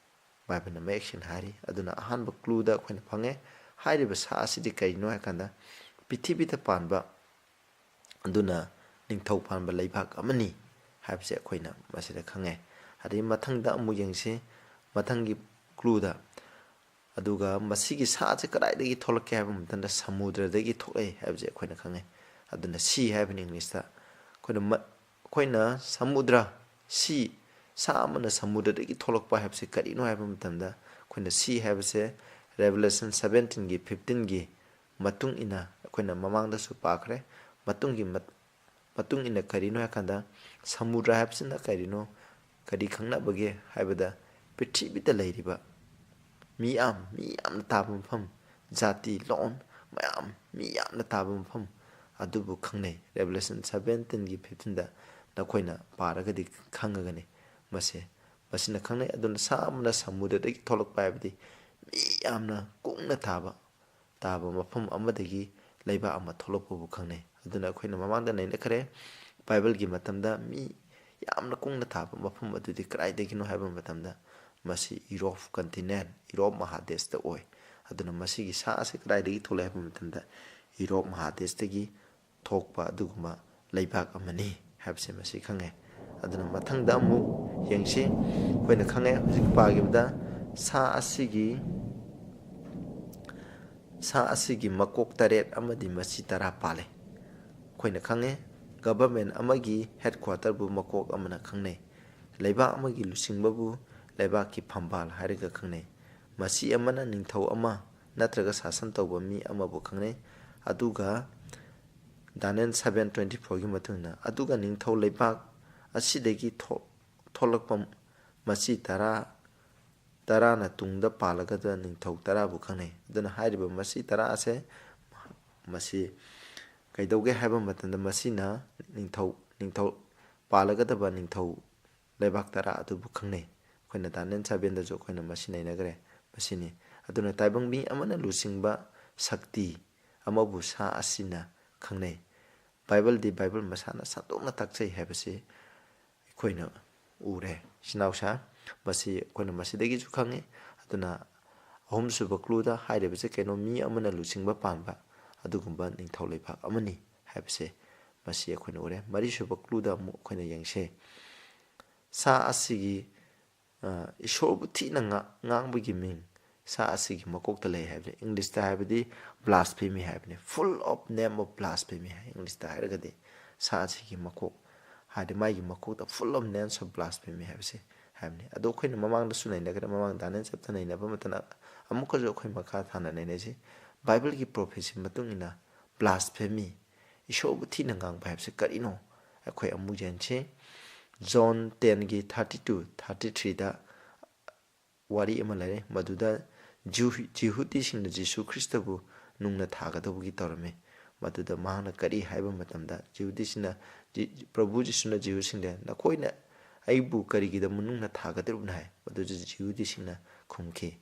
ꯕꯥꯏꯕꯜꯅ ꯃꯌꯦꯛ ꯁꯦꯡꯅ ꯍꯥꯏꯔꯤ꯫ ꯑꯗꯨꯅ ꯑꯍꯥꯟꯕ clueꯗ ꯑꯩꯈꯣꯏꯅ ꯐꯪꯉꯦ꯫ ꯍꯥꯏꯔꯤꯕ ꯁꯥ ꯑꯁꯤꯗꯤ ꯀꯔꯤꯅꯣ ꯍꯥꯏ ꯀꯥꯟꯗ, ꯄ꯭ꯔꯤꯊꯤꯕꯤꯗ ꯄꯥꯟꯕ, ꯑꯗꯨꯅ ꯅꯤꯡꯊꯧ ꯄꯥꯟꯕ ꯂꯩꯕꯥꯛ ꯑꯃꯅꯤ ꯍꯥꯏꯕꯁꯦ ꯑꯩꯈꯣꯏꯅ ꯃꯁꯤꯗ ꯈꯪꯉꯦ꯫ ꯑꯗꯩ ꯃꯊꯪꯗ ꯑꯃꯨꯛ ꯌꯦꯡꯁꯤ, ꯃꯊꯪꯒꯤ clueꯗ꯫ ꯑꯗꯨꯒ ꯃꯁꯤꯒꯤ ꯁꯥ ꯑꯁꯤ ꯀꯗꯥꯏꯗꯒꯤ ꯊꯣꯛꯂꯛꯀꯦ ꯍꯥꯏꯕ ꯃꯇꯝꯗ, ꯁꯃꯨꯗ꯭ꯔꯗꯒꯤ ꯊꯣꯛꯂꯛꯏ ꯍꯥꯏꯕꯁꯦ ꯑꯩꯈꯣꯏꯅ ꯈꯪꯉꯦ꯫ ꯑꯗꯨꯅ sea ꯍꯥꯏꯕꯅꯤ Englishꯇ꯫ ꯑꯩꯈꯣꯏꯅ ꯃ-, ꯑꯩꯈꯣꯏꯅ ꯁꯃꯨꯗ꯭ꯔ, sea, ꯁꯥ ꯑꯃꯅ ꯁꯃꯨꯗ꯭ꯔꯗꯒꯤ ꯊꯣꯛꯂꯛꯄ ꯍꯥꯏꯕꯁꯤ ꯀꯔꯤꯅꯣ ꯍꯥꯏꯕ ꯃꯇꯝꯗ, ꯑꯩꯈꯣꯏꯅ sea ꯍꯥꯏꯕꯁꯦ Revelation seventeenꯒꯤ fifteenꯒꯤ ꯃꯇꯨꯡ ꯏꯟꯅ ꯑꯩꯈꯣꯏꯅ ꯃꯃꯥꯡꯗꯁꯨ ꯄꯥꯈ꯭ꯔꯦ꯫ ꯃꯇꯨꯡꯒꯤ ꯃꯠ-, ꯃꯇꯨꯡ ꯏꯟꯅ ꯀꯔꯤꯅꯣ ꯍꯥꯏꯀꯥꯟꯗ, ꯁꯃꯨꯗ꯭ꯔ ꯍꯥꯏꯕꯁꯤꯅ ꯀꯔꯤꯅꯣ, ꯀꯔꯤ ꯈꯪꯅꯕꯒꯦ ꯍꯥꯏꯕꯗ, ꯄ꯭ꯔꯤꯊꯤꯕꯤꯗ ꯂꯩꯔꯤꯕ ꯃꯤꯌꯥꯝ, ꯃꯤ ꯌꯥꯝꯅ ꯇꯥꯕ ꯃꯐꯝ, ꯖꯥꯇꯤ, ꯂꯣꯟ ꯃꯌꯥꯝ, ꯃꯤ ꯌꯥꯝꯅ ꯇꯥꯕ ꯃꯐꯝ ꯑꯗꯨꯕꯨ ꯈꯪꯅꯩ꯫ Revelation seventeen ꯒꯤ fifteen ꯗ ꯅꯈꯣꯏꯅ ꯄꯥꯔꯒꯗꯤ ꯈꯪꯉꯒꯅꯤ꯫ ꯃꯁꯦ, ꯃꯁꯤꯅ ꯈꯪꯅꯩ꯫ ꯑꯗꯨꯅ ꯁꯥ ꯑꯃꯅ ꯁꯃꯨꯗ꯭ꯔꯗꯒꯤ ꯊꯣꯛꯂꯛꯄ ꯍꯥꯏꯕꯗꯤ ꯃꯤ ꯌꯥꯝꯅ ꯀꯨꯡꯅ ꯇꯥꯕ, ꯇꯥꯕ ꯃꯐꯝ ꯑꯃꯗꯒꯤ ꯂꯩꯕꯥꯛ ꯑꯃ ꯊꯣꯛꯂꯛꯄꯕꯨ ꯈꯪꯅꯩ꯫ ꯑꯗꯨꯅ ꯑꯩꯈꯣꯏꯅ ꯃꯃꯥꯡꯗ ꯅꯩꯅꯈ꯭ꯔꯦ, ꯕꯥꯏꯕꯜꯒꯤ ꯃꯇꯝꯗ ꯃꯤ ꯌꯥꯝꯅ ꯀꯨꯡꯅ ꯇꯥꯕ ꯃꯐꯝ ꯑꯗꯨꯗꯤ ꯀꯗꯥꯏꯗꯒꯤꯅꯣ ꯍꯥꯏꯕ ꯃꯇꯝꯗ, ꯃꯁꯤ ꯌꯨꯔꯣꯞ continent, ꯌꯨꯔꯣꯞ ꯃꯍꯥꯗꯦꯁꯇ ꯑꯣꯏ꯫ ꯑꯗꯨꯅ ꯃꯁꯤꯒꯤ ꯁꯥ ꯑꯁꯤ ꯀꯗꯥꯏꯗꯒꯤ ꯊꯣꯛꯂꯛꯏ ꯍꯥꯏꯕ ꯃꯇꯝꯗ, ꯌꯨꯔꯣꯞ ꯃꯍꯥꯗꯦꯁꯇꯒꯤ ꯊꯣꯛꯄ ꯑꯗꯨꯒꯨꯝꯕ ꯂꯩꯕꯥꯛ ꯑꯃꯅꯤ ꯍꯥꯏꯕꯁꯦ ꯃꯁꯤ ꯈꯪꯉꯦ꯫ ꯑꯗꯨꯅ ꯃꯊꯪꯗ ꯑꯃꯨꯛ ꯌꯦꯡꯁꯤ꯫ ꯑꯩꯈꯣꯏꯅ ꯈꯪꯉꯦ, ꯍꯧꯖꯤꯛ ꯄꯥꯈꯤꯕꯗ ꯁꯥ ꯑꯁꯤꯒꯤ, ꯁꯥ ꯑꯁꯤꯒꯤ ꯃꯀꯣꯛ ꯇꯔꯦꯠ ꯑꯃꯗꯤ ꯃꯆꯤ ꯇꯔꯥ ꯄꯥꯜꯂꯤ꯫ ꯑꯩꯈꯣꯏꯅ ꯈꯪꯉꯦ, government ꯑꯃꯒꯤ headquarter ꯕꯨ ꯃꯀꯣꯛ ꯑꯃꯅ ꯈꯪꯅꯩ꯫ ꯂꯩꯕꯥꯛ ꯑꯃꯒꯤ ꯂꯨꯆꯤꯡꯕꯕꯨ ꯂꯩꯕꯥꯛꯀꯤ ꯐꯝꯕꯥꯜ ꯍꯥꯏꯔꯒ ꯈꯪꯅꯩ꯫ ꯃꯆꯤ ꯑꯃꯅ ꯅꯤꯡꯊꯧ ꯑꯃ ꯅꯠꯇ꯭ꯔꯒ ꯁꯥꯁꯟ ꯇꯧꯕ ꯃꯤ ꯑꯃꯕꯨ ꯈꯪꯅꯩ꯫ ꯑꯗꯨꯒ Daniel seven twenty four ꯒꯤ ꯃꯇꯨꯡ ꯏꯟꯅ, ꯑꯗꯨꯒ ꯅꯤꯡꯊꯧ ꯂꯩꯕꯥꯛ ꯑꯁꯤꯗꯒꯤ ꯊꯣꯛ-, ꯊꯣꯛꯂꯛꯄ ꯃꯆꯤ ꯇꯔꯥ, ꯇꯔꯥꯅ ꯇꯨꯡꯗ ꯄꯥꯜꯂꯒꯗ ꯅꯤꯡꯊꯧ ꯇꯔꯥꯕꯨ ꯈꯪꯅꯩ꯫ ꯑꯗꯨꯅ ꯍꯥꯏꯔꯤꯕ ꯃꯆꯤ ꯇꯔꯥ ꯑꯁꯦ, ꯃꯁꯤ ꯀꯩꯗꯧꯒꯦ ꯍꯥꯏꯕ ꯃꯇꯝꯗ, ꯃꯁꯤꯅ ꯅꯤꯡꯊꯧ, ꯅꯤꯡꯊꯧ, ꯄꯥꯜꯂꯒꯗꯕ ꯅꯤꯡꯊꯧ ꯂꯩꯕꯥꯛ ꯇꯔꯥ ꯑꯗꯨꯕꯨ ꯈꯪꯅꯩ꯫ ꯑꯩꯈꯣꯏꯅ Daniel seven ꯗꯁꯨ ꯑꯩꯈꯣꯏꯅ ꯃꯁꯤ ꯅꯩꯅꯈ꯭ꯔꯦ, ꯃꯁꯤꯅꯤ꯫ ꯑꯗꯨꯅ ꯇꯥꯏꯕꯪ ꯃꯤ ꯑꯃꯅ ꯂꯨꯆꯤꯡꯕ ꯁꯛꯇꯤ ꯑꯃꯕꯨ ꯁꯥ ꯑꯁꯤꯅ ꯈꯪꯅꯩ꯫ ꯕꯥꯏꯕꯜꯗꯤ ꯕꯥꯏꯕꯜ ꯃꯁꯥꯅ ꯁꯟꯗꯣꯛꯅ ꯇꯥꯛꯆꯩ ꯍꯥꯏꯕꯁꯤ ꯑꯩꯈꯣꯏꯅ ꯎꯔꯦ꯫ ꯏꯆꯤꯟ ꯏꯅꯥꯎꯁꯥ, ꯃꯁꯤ ꯑꯩꯈꯣꯏꯅ ꯃꯁꯤꯗꯒꯤꯁꯨ ꯈꯪꯉꯤ꯫ ꯑꯗꯨꯅ ꯑꯍꯨꯝꯁꯨꯕ clue ꯗ ꯍꯥꯏꯔꯤꯕꯁꯦ ꯀꯩꯅꯣ, ꯃꯤ ꯑꯃꯅ ꯂꯨꯆꯤꯡꯕ ꯄꯥꯟꯕ ꯑꯗꯨꯒꯨꯝꯕ ꯅꯤꯡꯊꯧ ꯂꯩꯕꯥꯛ ꯑꯃꯅꯤ ꯍꯥꯏꯕꯁꯦ ꯃꯁꯤ ꯑꯩꯈꯣꯏꯅ ꯎꯔꯦ꯫ ꯃꯔꯤꯁꯨꯕ clue ꯗ ꯑꯃꯨꯛ ꯑꯩꯈꯣꯏꯅ ꯌꯦꯡꯁꯦ꯫ ꯁꯥ ꯑꯁꯤꯒꯤ, ꯑ, ꯏꯁꯣꯔꯕꯨ ꯊꯤꯅ ꯉꯥ-, ꯉꯥꯡꯕꯒꯤ ꯃꯤꯡ ꯁꯥ ꯑꯁꯤꯒꯤ ꯃꯀꯣꯛꯇ ꯂꯩ ꯍꯥꯏꯕꯅꯤ꯫ English ꯇ ꯍꯥꯏꯕꯗꯤ blasphemy ꯍꯥꯏꯕꯅꯤ꯫ Full of name of blasphemy high English ꯇ ꯍꯥꯏꯔꯒꯗꯤ꯫ ꯁꯥ ꯑꯁꯤꯒꯤ ꯃꯀꯣꯛ ꯍꯥꯏꯗꯤ ꯃꯥꯒꯤ ꯃꯀꯣꯛꯇ full of names of blasphemy ꯍꯥꯏꯕꯁꯦ ꯍꯥꯏꯕꯅꯤ꯫ ꯑꯗꯣ ꯑꯩꯈꯣꯏꯅ ꯃꯃꯥꯡꯗꯁꯨ ꯅꯩꯅꯈ꯭ꯔꯦ, ꯃꯃꯥꯡ Daniel chapter ꯅꯩꯅꯕ ꯃꯇꯝꯗ ꯑꯃꯨꯛꯀꯁꯨ ꯑꯩꯈꯣꯏ ꯃꯈꯥ ꯊꯥꯅ ꯅꯩꯅꯁꯤ꯫ ꯕꯥꯏꯕꯜꯒꯤ prophecy ꯃꯇꯨꯡ ꯏꯟꯅ blasphemy, ꯏꯁꯣꯔꯕꯨ ꯊꯤꯅ ꯉꯥꯡꯕ ꯍꯥꯏꯕꯁꯦ ꯀꯔꯤꯅꯣ? ꯑꯩꯈꯣꯏ ꯑꯃꯨꯛ ꯌꯦꯡꯁꯤ꯫ ꯖꯣꯟ ꯇꯦꯟꯒꯤ ꯊꯥꯔꯇꯤ ꯇꯨ, ꯊꯥꯔꯇꯤ ꯊ꯭ꯔꯤꯗ ꯋꯥꯔꯤ ꯑꯃ ꯂꯩꯔꯦ, ꯃꯗꯨꯗ ꯖꯤꯍꯨ-, ꯖꯤꯍꯨꯗꯤꯁꯤꯡꯅ ꯖꯤꯁꯨ ꯈ꯭ꯔꯤꯁꯇꯕꯨ ꯅꯨꯡꯅ ꯊꯥꯒꯗꯧꯕꯒꯤ ꯇꯧꯔꯝꯃꯤ꯫ ꯃꯗꯨꯗ ꯃꯍꯥꯛꯅ ꯀꯔꯤ ꯍꯥꯏꯕ ꯃꯇꯝꯗ, ꯖꯤꯍꯨꯗꯤꯁꯤꯡꯅ ꯖꯤ-, ꯄ꯭ꯔꯚꯨ ꯖꯤꯁꯨꯅ ꯖꯤꯍꯨꯁꯤꯡꯗ, "ꯅꯈꯣꯏꯅ ꯑꯩꯕꯨ ꯀꯔꯤꯒꯤꯗꯃꯛ ꯅꯨꯡꯅ ꯊꯥꯒꯗꯧꯔꯤꯕꯅꯣ?" ꯍꯥꯏ꯫ ꯃꯗꯨꯗ ꯖꯤꯍꯨꯗꯤꯁꯤꯡꯅ ꯈꯨꯝꯈꯤ,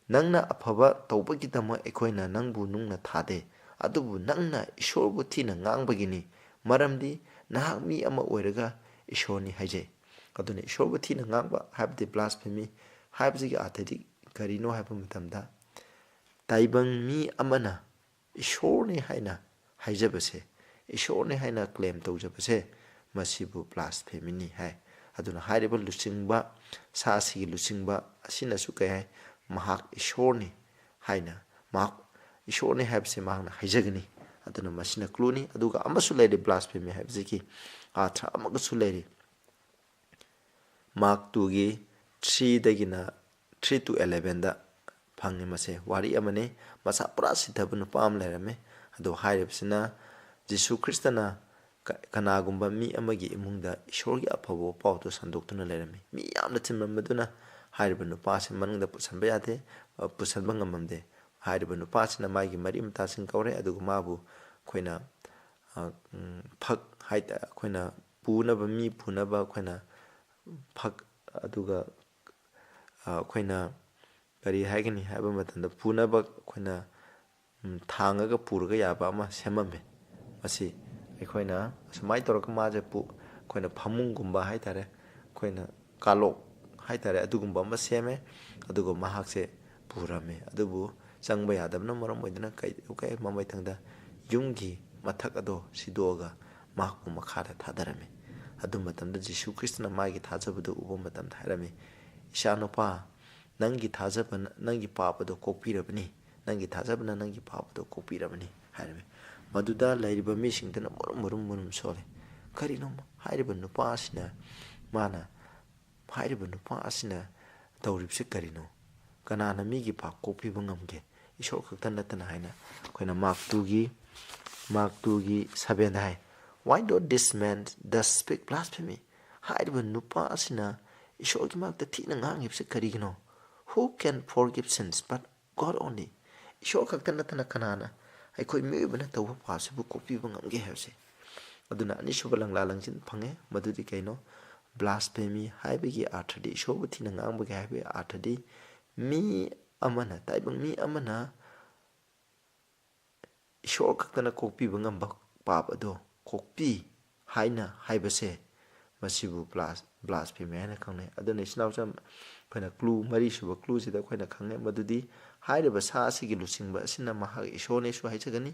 "ꯅꯪꯅ ꯑꯐꯕ ꯇꯧꯕꯒꯤꯗꯃꯛ ꯑꯩꯈꯣꯏꯅ ꯅꯪꯕꯨ ꯅꯨꯡꯅ ꯊꯥꯗꯦ, ꯑꯗꯨꯕꯨ ꯅꯪꯅ ꯏꯁꯣꯔꯕꯨ ꯊꯤꯅ ꯉꯥꯡꯕꯒꯤꯅꯤ, ꯃꯔꯝꯗꯤ ꯅꯍꯥꯛ ꯃꯤ ꯑꯃ ꯑꯣꯏꯔꯒ ꯏꯁꯣꯔꯅꯤ ꯍꯥꯏꯖꯩ꯫" ꯑꯗꯨꯅ ꯏꯁꯣꯔꯕꯨ ꯊꯤꯅ ꯉꯥꯡꯕ ꯍꯥꯏꯕꯗꯤ blasphemy ꯍꯥꯏꯕꯁꯤꯒꯤ ꯑꯥꯔꯊꯗꯤ ꯀꯔꯤꯅꯣ ꯍꯥꯏꯕ ꯃꯇꯝꯗ, ꯇꯥꯏꯕꯪ ꯃꯤ ꯑꯃꯅ ꯏꯁꯣꯔꯅꯤ ꯍꯥꯏꯅ ꯍꯥꯏꯖꯕꯁꯦ, ꯏꯁꯣꯔꯅꯤ ꯍꯥꯏꯅ claim ꯇꯧꯖꯕꯁꯦ, ꯃꯁꯤꯕꯨ blasphemyꯅꯤ ꯍꯥꯏ꯫ ꯑꯗꯨꯅ ꯍꯥꯏꯔꯤꯕ ꯂꯨꯆꯤꯡꯕ, ꯁꯥ ꯑꯁꯤꯒꯤ ꯂꯨꯆꯤꯡꯕ ꯑꯁꯤꯅꯁꯨ ꯀꯩ ꯍꯥꯏ? ꯃꯍꯥꯛ ꯏꯁꯣꯔꯅꯤ ꯍꯥꯏꯅ, ꯃꯍꯥꯛ ꯏꯁꯣꯔꯅꯤ ꯍꯥꯏꯕꯁꯦ ꯃꯍꯥꯛꯅ ꯍꯥꯏꯖꯒꯅꯤ꯫ ꯑꯗꯨꯅ ꯃꯁꯤꯅ clueꯅꯤ꯫ ꯑꯗꯨꯒ ꯑꯃꯁꯨ ꯂꯩꯔꯤ, blasphemy ꯍꯥꯏꯕꯁꯤꯒꯤ ꯑꯥꯔꯊ ꯑꯃꯒꯁꯨ ꯂꯩꯔꯤ꯫ ꯃꯥꯔꯛ ꯇꯨꯒꯤ ꯊ꯭ꯔꯤꯗꯒꯤꯅ ꯊ꯭ꯔꯤ to ꯑꯦꯂꯦꯚꯦꯟꯗ ꯐꯪꯉꯤ꯫ ꯃꯁꯦ ꯋꯥꯔꯤ ꯑꯃꯅꯤ꯫ ꯃꯁꯥ ꯄꯨꯔꯥ ꯁꯤꯊꯕ ꯅꯨꯄꯥ ꯑꯃ ꯂꯩꯔꯝꯃꯤ꯫ ꯑꯗꯣ ꯍꯥꯏꯔꯤꯕꯁꯤꯅ ꯖꯤꯁꯨ ꯈ꯭ꯔꯤꯁꯇꯅ ꯀ-, ꯀꯅꯥꯒꯨꯝꯕ ꯃꯤ ꯑꯃꯒꯤ ꯏꯃꯨꯡꯗ ꯏꯁꯣꯔꯒꯤ ꯑꯐꯕ ꯄꯥꯎꯗꯨ ꯁꯟꯗꯣꯛꯇꯨꯅ ꯂꯩꯔꯝꯃꯤ꯫ ꯃꯤ ꯌꯥꯝꯅ ꯊꯤꯟꯃꯟꯕꯗꯨꯅ ꯍꯥꯏꯔꯤꯕ ꯅꯨꯄꯥꯁꯤ ꯃꯅꯨꯡꯗ ꯄꯨꯁꯟꯕ ꯌꯥꯗꯦ, ꯑ, ꯄꯨꯁꯟꯕ ꯉꯝꯃꯝꯗꯦ꯫ ꯍꯥꯏꯔꯤꯕ ꯅꯨꯄꯥꯁꯤꯅ ꯃꯥꯒꯤ ꯃꯔꯤ ꯃꯇꯥꯁꯤꯡ ꯀꯧꯔꯦ, ꯑꯗꯨꯒ ꯃꯥꯕꯨ ꯑꯩꯈꯣꯏꯅ, ꯑ, ꯎꯝ, ꯐꯛ ꯍꯥꯏ ꯇ-, ꯑꯩꯈꯣꯏꯅ ꯄꯨꯅꯕ, ꯃꯤ ꯄꯨꯅꯕ ꯑꯩꯈꯣꯏꯅ ꯐꯛ, ꯑꯗꯨꯒ, ꯑ, ꯑꯩꯈꯣꯏꯅ ꯀꯔꯤ ꯍꯥꯏꯒꯅꯤ ꯍꯥꯏꯕ ꯃꯇꯝꯗ, ꯄꯨꯅꯕ ꯑꯩꯈꯣꯏꯅ, ꯎꯝ, ꯊꯥꯡꯉꯒ ꯄꯨꯔꯒ ꯌꯥꯕ ꯑꯃ ꯁꯦꯝꯃꯝꯃꯦ꯫ ꯃꯁꯤ ꯑꯩꯈꯣꯏꯅ ꯑꯁꯨꯃꯥꯏꯅ ꯇꯧꯔꯒ ꯃꯥꯁꯦ ꯄꯨ-, ꯑꯩꯈꯣꯏꯅ ꯐꯃꯨꯡꯒꯨꯝꯕ ꯍꯥꯏ ꯇꯥꯔꯦ, ꯑꯩꯈꯣꯏꯅ ꯀꯥꯂꯣꯛ ꯍꯥꯏ ꯇꯥꯔꯦ, ꯑꯗꯨꯒꯨꯝꯕ ꯑꯃ ꯁꯦꯝꯃꯦ꯫ ꯑꯗꯨꯒ ꯃꯍꯥꯛꯁꯦ ꯄꯨꯔꯝꯃꯦ꯫ ꯑꯗꯨꯕꯨ ꯆꯪꯕ ꯌꯥꯗꯕꯅ ꯃꯔꯝ ꯑꯣꯏꯗꯨꯅ ꯀꯩ, ꯀꯩ ꯃꯃꯩꯊꯪꯗ ꯌꯨꯝꯒꯤ ꯃꯊꯛ ꯑꯗꯣ ꯁꯤꯗꯣꯛꯑꯒ ꯃꯍꯥꯛꯄꯨ ꯃꯈꯥꯗ ꯊꯥꯗꯔꯝꯃꯤ꯫ ꯑꯗꯨ ꯃꯇꯝꯗ ꯖꯤꯁꯨ ꯈ꯭ꯔꯤꯁꯇꯅ ꯃꯥꯒꯤ ꯊꯥꯖꯕꯗꯨ ꯎꯕ ꯃꯇꯝꯗ ꯍꯥꯏꯔꯝꯃꯤ, "ꯏꯆꯥꯅꯨꯄꯥ, ꯅꯪꯒꯤ ꯊꯥꯖꯕꯅ ꯅꯪꯒꯤ ꯄꯥꯞ ꯑꯗꯣ ꯀꯣꯛꯄꯤꯔꯕꯅꯤ, ꯅꯪꯒꯤ ꯊꯥꯖꯕꯅ ꯅꯪꯒꯤ ꯄꯥꯞ ꯑꯗꯣ ꯀꯣꯛꯄꯤꯔꯕꯅꯤ" ꯍꯥꯏꯔꯝꯃꯤ꯫ ꯃꯗꯨꯗ ꯂꯩꯔꯤꯕ ꯃꯤꯁꯤꯡꯗꯨꯅ ꯃꯨꯔꯨꯝ ꯃꯨꯔꯨꯝ ꯃꯨꯔꯨꯝ ꯁꯣꯜꯂꯤ꯫ ꯀꯔꯤꯅꯣ ꯍꯥꯏꯔꯤꯕ ꯅꯨꯄꯥ ꯑꯁꯤꯅ, ꯃꯥꯅ, ꯍꯥꯏꯔꯤꯕ ꯅꯨꯄꯥ ꯑꯁꯤꯅ ꯇꯧꯔꯤꯕꯁꯤ ꯀꯔꯤꯅꯣ? ꯀꯅꯥꯅ ꯃꯤꯒꯤ ꯄꯥꯞ ꯀꯣꯛꯄꯤꯕ ꯉꯝꯒꯦ? ꯏꯁꯣꯔ ꯈꯛꯇ ꯅꯠꯇꯅ ꯍꯥꯏꯅ ꯑꯩꯈꯣꯏꯅ ꯃꯥꯔꯛ ꯇꯨꯒꯤ Mark two ꯒꯤ seven the high, "Why do this man thus speak blasphemy?" ꯍꯥꯏꯔꯤꯕ ꯅꯨꯄꯥ ꯑꯁꯤꯅ ꯏꯁꯣꯔꯒꯤ ꯃꯥꯛꯇ ꯊꯤꯅ ꯉꯥꯡꯉꯤꯕꯁꯤ ꯀꯔꯤꯒꯤꯅꯣ? "Who can forgive sins but God only?" ꯏꯁꯣꯔ ꯈꯛꯇ ꯅꯠꯇꯅ ꯀꯅꯥꯅ ꯑꯩꯈꯣꯏ ꯃꯤꯑꯣꯏꯕꯅ ꯇꯧꯕ ꯄꯥꯞꯁꯤꯕꯨ ꯀꯣꯛꯄꯤꯕ ꯉꯝꯒꯦ ꯍꯥꯏꯕꯁꯦ꯫ ꯑꯗꯨꯅ ꯑꯅꯤꯁꯨꯕ ꯂꯪꯂꯥ ꯂꯪꯖꯤꯟ ꯐꯪꯉꯦ꯫ ꯃꯗꯨꯗꯤ ꯀꯩꯅꯣ? Blasphemy ꯍꯥꯏꯕꯒꯤ ꯑꯥꯔꯊꯗꯤ, ꯏꯁꯣꯔꯕꯨ ꯊꯤꯅ ꯉꯥꯡꯕꯒꯤ ꯍꯥꯏꯕꯒꯤ ꯑꯥꯔꯊꯗꯤ, ꯃꯤ ꯑꯃꯅ, ꯇꯥꯏꯕꯪ ꯃꯤ ꯑꯃꯅ ꯏꯁꯣꯔ ꯈꯛꯇꯅ ꯀꯣꯛꯄꯤꯕ ꯉꯝꯕ ꯄꯥꯞ ꯑꯗꯣ ꯀꯣꯛꯄꯤ ꯍꯥꯏꯅ ꯍꯥꯏꯕꯁꯦ, ꯃꯁꯤꯕꯨ blas-, blasphemy ꯍꯥꯏꯅ ꯈꯪꯅꯩ꯫ ꯑꯗꯨꯅ ꯏꯆꯤꯟ ꯏꯅꯥꯎꯁꯦ ꯑꯩꯈꯣꯏꯅ clue, ꯃꯔꯤꯁꯨꯕ clue ꯁꯤꯗ ꯑꯩꯈꯣꯏꯅ ꯈꯪꯉꯦ ꯃꯗꯨꯗꯤ ꯍꯥꯏꯔꯤꯕ ꯁꯥ ꯑꯁꯤꯒꯤ ꯂꯨꯆꯤꯡꯕ ꯑꯁꯤꯅ ꯃꯍꯥꯛ ꯏꯁꯣꯔꯅꯦꯁꯨ ꯍꯥꯏꯖꯒꯅꯤ,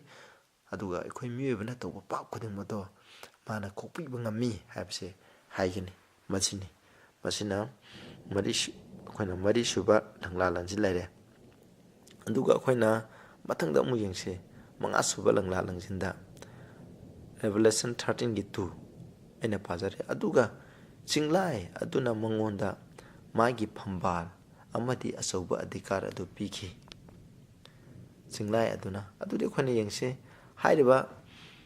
ꯑꯗꯨꯒ ꯑꯩꯈꯣꯏ ꯃꯤꯑꯣꯏꯕꯅ ꯇꯧꯕ ꯄꯥꯞ ꯈꯨꯗꯤꯡꯃꯛꯇꯣ ꯃꯥꯅ ꯀꯣꯛꯄꯤꯕ ꯉꯝꯃꯤ ꯍꯥꯏꯕꯁꯦ ꯍꯥꯏꯒꯅꯤ꯫ ꯃꯁꯤꯅꯤ, ꯃꯁꯤꯅ ꯃꯔꯤ, ꯑꯩꯈꯣꯏꯅ ꯃꯔꯤꯁꯨꯕ ꯂꯪꯂꯥ ꯂꯪꯁꯤꯜ ꯂꯩꯔꯦ꯫ ꯑꯗꯨꯒ ꯑꯩꯈꯣꯏꯅ ꯃꯊꯪꯗ ꯑꯃꯨꯛ ꯌꯦꯡꯁꯤ, ꯃꯉꯥꯁꯨꯕ ꯂꯪꯂꯥ ꯂꯪꯁꯤꯟꯗ꯫ Revelation thirteen ꯒꯤ two ꯑꯩꯅ ꯄꯥꯖꯔꯦ꯫ "ꯑꯗꯨꯒ ꯆꯤꯡꯂꯥꯏ ꯑꯗꯨꯅ ꯃꯉꯣꯟꯗ ꯃꯥꯒꯤ ꯐꯝꯕꯥꯜ ꯑꯃꯗꯤ ꯑꯆꯧꯕ ꯑꯙꯤꯀꯥꯔ ꯑꯗꯨ ꯄꯤꯈꯤ"꯫ ꯆꯤꯡꯂꯥꯏ ꯑꯗꯨꯅ, ꯑꯗꯨꯗꯤ ꯑꯩꯈꯣꯏꯅ ꯌꯦꯡꯁꯤ, ꯍꯥꯏꯔꯤꯕ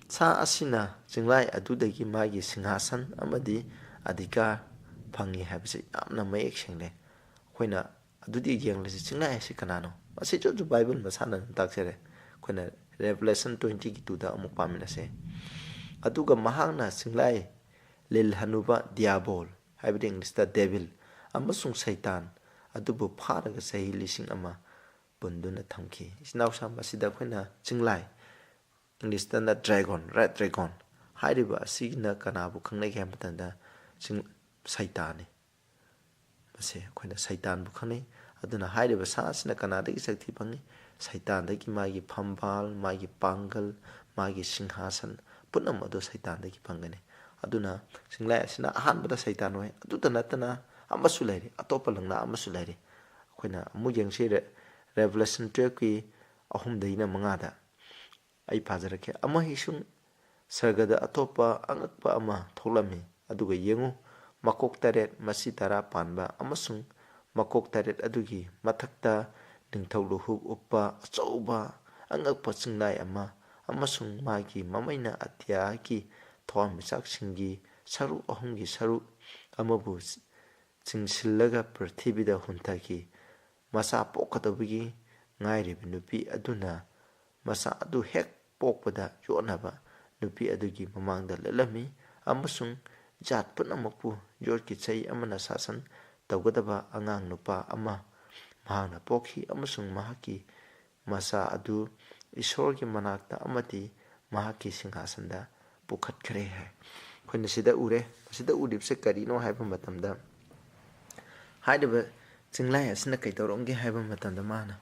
ꯁꯥ ꯑꯁꯤꯅ ꯆꯤꯡꯂꯥꯏ ꯑꯗꯨꯗꯒꯤ ꯃꯥꯒꯤ ꯁꯤꯡꯍꯥꯁꯟ ꯑꯃꯗꯤ ꯑꯙꯤꯀꯥꯔ ꯐꯪꯉꯤ ꯍꯥꯏꯕꯁꯤ ꯌꯥꯝꯅ ꯃꯌꯦꯛ ꯁꯦꯡꯂꯦ꯫ ꯑꯩꯈꯣꯏꯅ ꯑꯗꯨꯗꯤ ꯌꯦꯡꯂꯁꯤ, ꯆꯤꯡꯂꯥꯏ ꯑꯁꯤ ꯀꯅꯥꯅꯣ? ꯑꯁꯤꯁꯨ Bible ꯃꯁꯥꯅ ꯑꯗꯨꯝ ꯇꯥꯛꯆꯔꯦ꯫ ꯑꯩꯈꯣꯏꯅ Revelation twenty ꯒꯤ two ꯗ ꯑꯃꯨꯛ ꯄꯥꯃꯤꯟꯅꯁꯦ꯫ "ꯑꯗꯨꯒ ꯃꯍꯥꯛꯅ ꯆꯤꯡꯂꯥꯏ ꯂꯤꯜ ꯍꯅꯨꯕ ꯗꯤꯌꯥꯕꯣꯜ", ꯍꯥꯏꯕꯗꯤ ꯏꯪꯂꯤꯁꯇ devil, "ꯑꯃꯁꯨꯡ ꯁꯩꯇꯥꯟ ꯑꯗꯨꯕꯨ ꯐꯥꯔꯒ ꯆꯍꯤ ꯂꯤꯁꯤꯡ ꯑꯃ ꯄꯨꯟꯗꯨꯅ ꯊꯝꯈꯤ"꯫ ꯏꯆꯤꯟ ꯏꯅꯥꯎꯁꯥ, ꯃꯁꯤꯗ ꯑꯩꯈꯣꯏꯅ ꯆꯤꯡꯂꯥꯏ, ꯏꯪꯂꯤꯁꯇꯅ dragon, red dragon, ꯍꯥꯏꯔꯤꯕ ꯑꯁꯤꯅ ꯀꯅꯥꯕꯨ ꯈꯪꯅꯒꯦ ꯍꯥꯏꯕ ꯃꯇꯝꯗ ꯆꯤꯡ-, ꯁꯩꯇꯥꯟꯅꯤ꯫ ꯃꯁꯦ ꯑꯩꯈꯣꯏꯅ ꯁꯩꯇꯥꯟꯕꯨ ꯈꯪꯅꯩ꯫ ꯑꯗꯨꯅ ꯍꯥꯏꯔꯤꯕ ꯁꯥ ꯑꯁꯤꯅ ꯀꯅꯥꯗꯒꯤ ꯁꯛꯇꯤ ꯐꯪꯏ? ꯁꯩꯇꯥꯟꯗꯒꯤ ꯃꯥꯒꯤ ꯐꯝꯕꯥꯜ, ꯃꯥꯒꯤ ꯄꯥꯡꯒꯜ, ꯃꯥꯒꯤ ꯁꯤꯡꯍꯥꯁꯟ ꯄꯨꯝꯅꯃꯛ ꯑꯗꯨ ꯁꯩꯇꯥꯟꯗꯒꯤ ꯐꯪꯒꯅꯤ꯫ ꯑꯗꯨꯅ ꯆꯤꯡꯂꯥꯏ ꯑꯁꯤꯅ ꯑꯍꯥꯟꯕꯗ ꯁꯩꯇꯥꯟ ꯑꯣꯏ꯫ ꯑꯗꯨꯇ ꯅꯠꯇꯅ ꯑꯃꯁꯨ ꯂꯩꯔꯤ, ꯑꯇꯣꯞꯄ ꯂꯪꯂꯥ ꯑꯃꯁꯨ ꯂꯩꯔꯤ꯫ ꯑꯩꯈꯣꯏꯅ ꯑꯃꯨꯛ ꯌꯦꯡꯁꯤ, ꯔꯦ-, Revelation twelve ꯀꯤ ꯑꯍꯨꯝꯗꯒꯤꯅ ꯃꯉꯥꯗ꯫ ꯑꯩ ꯄꯥꯖꯔꯛꯀꯦ꯫ "ꯑꯃꯁꯨꯡ ꯁꯔꯒꯗ ꯑꯇꯣꯞꯄ ꯑꯉꯛꯄ ꯑꯃ ꯊꯣꯛꯂꯝꯃꯤ꯫ ꯑꯗꯨꯒ ꯌꯦꯡꯉꯨ, ꯃꯀꯣꯛ ꯇꯔꯦꯠ, ꯃꯆꯤ ꯇꯔꯥ ꯄꯥꯟꯕ ꯑꯃꯁꯨꯡ ꯃꯀꯣꯛ ꯇꯔꯦꯠ ꯑꯗꯨꯒꯤ ꯃꯊꯛꯇ ꯅꯤꯡꯊꯧ ꯂꯨꯍꯨꯞ ꯎꯞꯄ ꯑꯆꯧꯕ ꯑꯉꯛꯄ ꯆꯤꯡꯂꯥꯏ ꯑꯃ, ꯑꯃꯁꯨꯡ ꯃꯥꯒꯤ ꯃꯃꯩꯅ ꯑꯇꯤꯌꯥꯒꯤ ꯊꯋꯥꯟꯃꯤꯆꯥꯛꯁꯤꯡꯒꯤ ꯁꯔꯨꯛ ꯑꯍꯨꯝꯒꯤ ꯁꯔꯨꯛ ꯑꯃꯕꯨ ꯆꯤꯡꯁꯤꯜꯂꯒ ꯄ꯭ꯔꯤꯊꯤꯕꯤꯗ ꯍꯨꯟꯊꯈꯤ꯫ ꯃꯆꯥ ꯄꯣꯛꯀꯗꯕꯒꯤ ꯉꯥꯏꯔꯤꯕ ꯅꯨꯄꯤ ꯑꯗꯨꯅ ꯃꯆꯥ ꯑꯗꯨ ꯍꯦꯛ ꯄꯣꯛꯄꯗ ꯌꯣꯠꯅꯕ ꯅꯨꯄꯤ ꯑꯗꯨꯒꯤ ꯃꯃꯥꯡꯗ ꯂꯦꯞꯂꯝꯃꯤ, ꯑꯃꯁꯨꯡ ꯖꯥꯠ ꯄꯨꯝꯅꯃꯛꯄꯨ ꯌꯣꯠꯀꯤ ꯆꯩ ꯑꯃꯅ ꯁꯥꯁꯟ ꯇꯧꯒꯗꯕ ꯑꯉꯥꯡ ꯅꯨꯄꯥ ꯑꯃ ꯃꯍꯥꯛꯅ ꯄꯣꯛꯈꯤ, ꯑꯃꯁꯨꯡ ꯃꯍꯥꯛꯀꯤ ꯃꯆꯥ ꯑꯗꯨ ꯏꯁꯣꯔꯒꯤ ꯃꯅꯥꯛꯇ ꯑꯃꯗꯤ ꯃꯍꯥꯛꯀꯤ ꯁꯤꯡꯍꯥꯁꯟꯗ ꯄꯨꯈꯠꯈ꯭ꯔꯦ ꯍꯥꯏ꯫ ꯑꯩꯈꯣꯏꯅ ꯁꯤꯗ ꯎꯔꯦ꯫ ꯃꯁꯤꯗ ꯎꯔꯤꯕꯁꯦ ꯀꯔꯤꯅꯣ ꯍꯥꯏꯕ ꯃꯇꯝꯗ, ꯍꯥꯏꯔꯤꯕ ꯆꯤꯡꯂꯥꯏ ꯑꯁꯤꯅ ꯀꯩꯗꯧꯔꯝꯒꯦ ꯍꯥꯏꯕ ꯃꯇꯝꯗ, ꯃꯥꯅ,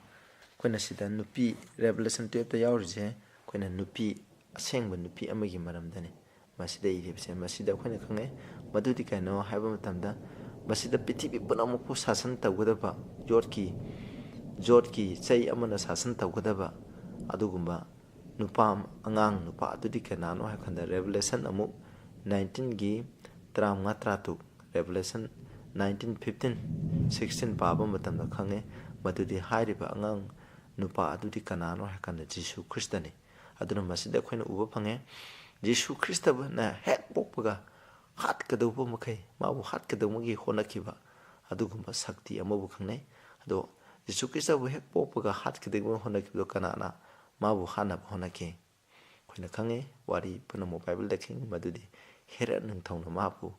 ꯑꯩꯈꯣꯏꯅ ꯁꯤꯗ ꯅꯨꯄꯤ, Revelation twelveꯇ ꯌꯥꯎꯔꯤꯁꯦ, ꯑꯩꯈꯣꯏꯅ ꯅꯨꯄꯤ, ꯑꯁꯦꯡꯕ ꯅꯨꯄꯤ ꯑꯃꯒꯤ ꯃꯔꯝꯗꯅꯤ꯫ ꯃꯁꯤꯗ ꯏꯔꯤꯕꯁꯦ, ꯃꯁꯤꯗ ꯑꯩꯈꯣꯏꯅ ꯈꯪꯉꯦ ꯃꯗꯨꯗꯤ ꯀꯩꯅꯣ ꯍꯥꯏꯕ ꯃꯇꯝꯗ, ꯃꯁꯤꯗ ꯄ꯭ꯔꯤꯊꯤꯕꯤ ꯄꯨꯝꯅꯃꯛꯄꯨ ꯁꯥꯁꯟ ꯇꯧꯒꯗꯕ, ꯌꯣꯠꯀꯤ, ꯌꯣꯠꯀꯤ ꯆꯩ ꯑꯃꯅ ꯁꯥꯁꯟ ꯇꯧꯒꯗꯕ ꯑꯗꯨꯒꯨꯝꯕ ꯅꯨꯄꯥ, ꯑꯉꯥꯡ ꯅꯨꯄꯥ ꯑꯗꯨꯗꯤ ꯀꯅꯥꯅꯣ ꯍꯥꯏꯕ ꯀꯥꯟꯗ, Revelation ꯑꯃꯨꯛ nineteenꯒꯤ ꯇꯔꯥꯃꯉꯥ, ꯇꯔꯥꯇꯔꯨꯛ, Revelation nineteen, fifteen, sixteen ꯄꯥꯕ ꯃꯇꯝꯗ ꯈꯪꯉꯦ ꯃꯗꯨꯗꯤ ꯍꯥꯏꯔꯤꯕ ꯑꯉꯥꯡ ꯅꯨꯄꯥ ꯑꯗꯨꯗꯤ ꯀꯅꯥꯅꯣ ꯍꯥꯏꯕ ꯀꯥꯟꯗ, ꯖꯤꯁꯨ ꯈ꯭ꯔꯤꯁꯇꯅꯤ꯫ ꯑꯗꯨꯅ ꯃꯁꯤꯗ ꯑꯩꯈꯣꯏꯅ ꯎꯕ ꯐꯪꯉꯦ, ꯖꯤꯁꯨ ꯈ꯭ꯔꯤꯁꯇꯅ ꯍꯦꯛ ꯄꯣꯛꯄꯒ ꯍꯥꯠꯀꯗꯧꯕ ꯃꯈꯩ ꯃꯥꯕꯨ ꯍꯥꯠꯀꯗꯧꯕꯒꯤ ꯍꯣꯠꯅꯈꯤꯕ ꯑꯗꯨꯒꯨꯝꯕ ꯁꯛꯇꯤ ꯑꯃꯕꯨ ꯈꯪꯅꯩ꯫ ꯑꯗꯣ ꯖꯤꯁꯨ ꯈ꯭ꯔꯤꯁꯇꯕꯨ ꯍꯦꯛ ꯄꯣꯛꯄꯒ ꯍꯥꯠꯀꯗꯧꯕ ꯍꯣꯠꯅꯈꯤꯕꯗꯣ ꯀꯅꯥꯅ ꯃꯥꯕꯨ ꯍꯥꯠꯅꯕ ꯍꯣꯠꯅꯈꯤ? ꯑꯩꯈꯣꯏꯅ ꯈꯪꯉꯤ, ꯋꯥꯔꯤ ꯄꯨꯝꯅꯃꯛ ꯕꯥꯏꯕꯜꯗ ꯈꯪꯉꯤ, ꯃꯗꯨꯗꯤ ꯍꯦꯔꯣꯗ ꯅꯤꯡꯊꯧꯅ ꯃꯥꯕꯨ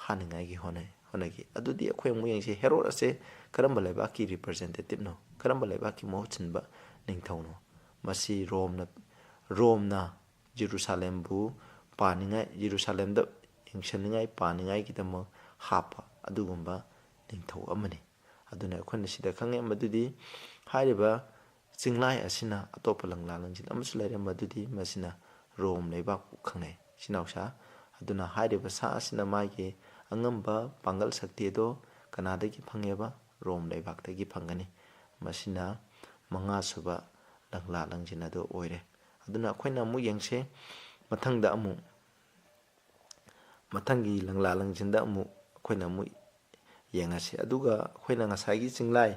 ꯍꯥꯠꯅꯤꯡꯉꯥꯏꯒꯤ ꯍꯣꯠꯅꯩ, ꯍꯣꯠꯅꯈꯤ꯫ ꯑꯗꯨꯗꯤ ꯑꯩꯈꯣꯏ ꯑꯃꯨꯛ ꯌꯦꯡꯁꯤ, ꯍꯦꯔꯣꯗ ꯑꯁꯦ ꯀꯔꯝꯕ ꯂꯩꯕꯥꯛꯀꯤ representativeꯅꯣ? ꯀꯔꯝꯕ ꯂꯩꯕꯥꯛꯀꯤ ꯃꯍꯨꯠ ꯁꯤꯟꯕ ꯅꯤꯡꯊꯧꯅꯣ? ꯃꯁꯤ ꯔꯣꯝꯅ, ꯔꯣꯝꯅ ꯖꯦꯔꯨꯁꯥꯂꯦꯝꯕꯨ ꯄꯥꯅꯤꯡꯉꯥꯏ, ꯖꯦꯔꯨꯁꯥꯂꯦꯝꯗ ꯌꯦꯡꯁꯤꯟꯅꯤꯡꯉꯥꯏ ꯄꯥꯅꯤꯡꯉꯥꯏꯒꯤꯗꯃꯛ ꯍꯥꯞꯄ ꯑꯗꯨꯒꯨꯝꯕ ꯅꯤꯡꯊꯧ ꯑꯃꯅꯤ꯫ ꯑꯗꯨꯅ ꯑꯩꯈꯣꯏꯅ ꯁꯤꯗ ꯈꯪꯉꯦ ꯃꯗꯨꯗꯤ ꯍꯥꯏꯔꯤꯕ ꯆꯤꯡꯂꯥꯏ ꯑꯁꯤꯅ ꯑꯇꯣꯞꯄ ꯂꯪꯂꯥ ꯂꯪꯁꯤꯟ ꯑꯃꯁꯨ ꯂꯩꯔꯦ, ꯃꯗꯨꯗꯤ ꯃꯁꯤꯅ ꯔꯣꯝ ꯂꯩꯕꯥꯛꯄꯨ ꯈꯪꯅꯩ, ꯏꯆꯤꯟ ꯏꯅꯥꯎꯁꯥ꯫ ꯑꯗꯨꯅ ꯍꯥꯏꯔꯤꯕ ꯁꯥ ꯑꯁꯤꯅ ꯃꯥꯒꯤ ꯑꯉꯝꯕ ꯄꯥꯡꯒꯜ ꯁꯛꯇꯤ ꯑꯗꯣ ꯀꯅꯥꯗꯒꯤ ꯐꯪꯉꯦꯕ? ꯔꯣꯝ ꯂꯩꯕꯥꯛꯇꯒꯤ ꯐꯪꯒꯅꯤ꯫ ꯃꯁꯤꯅ ꯃꯉꯥꯁꯨꯕ ꯂꯪꯂꯥ ꯂꯪꯁꯤꯟ ꯑꯗꯨ ꯑꯣꯏꯔꯦ꯫ ꯑꯗꯨꯅ ꯑꯩꯈꯣꯏꯅ ꯑꯃꯨꯛ ꯌꯦꯡꯁꯦ, ꯃꯊꯪꯗ ꯑꯃꯨꯛ, ꯃꯊꯪꯒꯤ ꯂꯪꯂꯥ ꯂꯪꯁꯤꯟꯗ ꯑꯃꯨꯛ ꯑꯩꯈꯣꯏꯅ ꯑꯃꯨꯛ ꯌꯦꯡꯉꯁꯤ꯫ ꯑꯗꯨꯒ ꯑꯩꯈꯣꯏꯅ ꯉꯁꯥꯏꯒꯤ ꯆꯤꯡꯂꯥꯏ,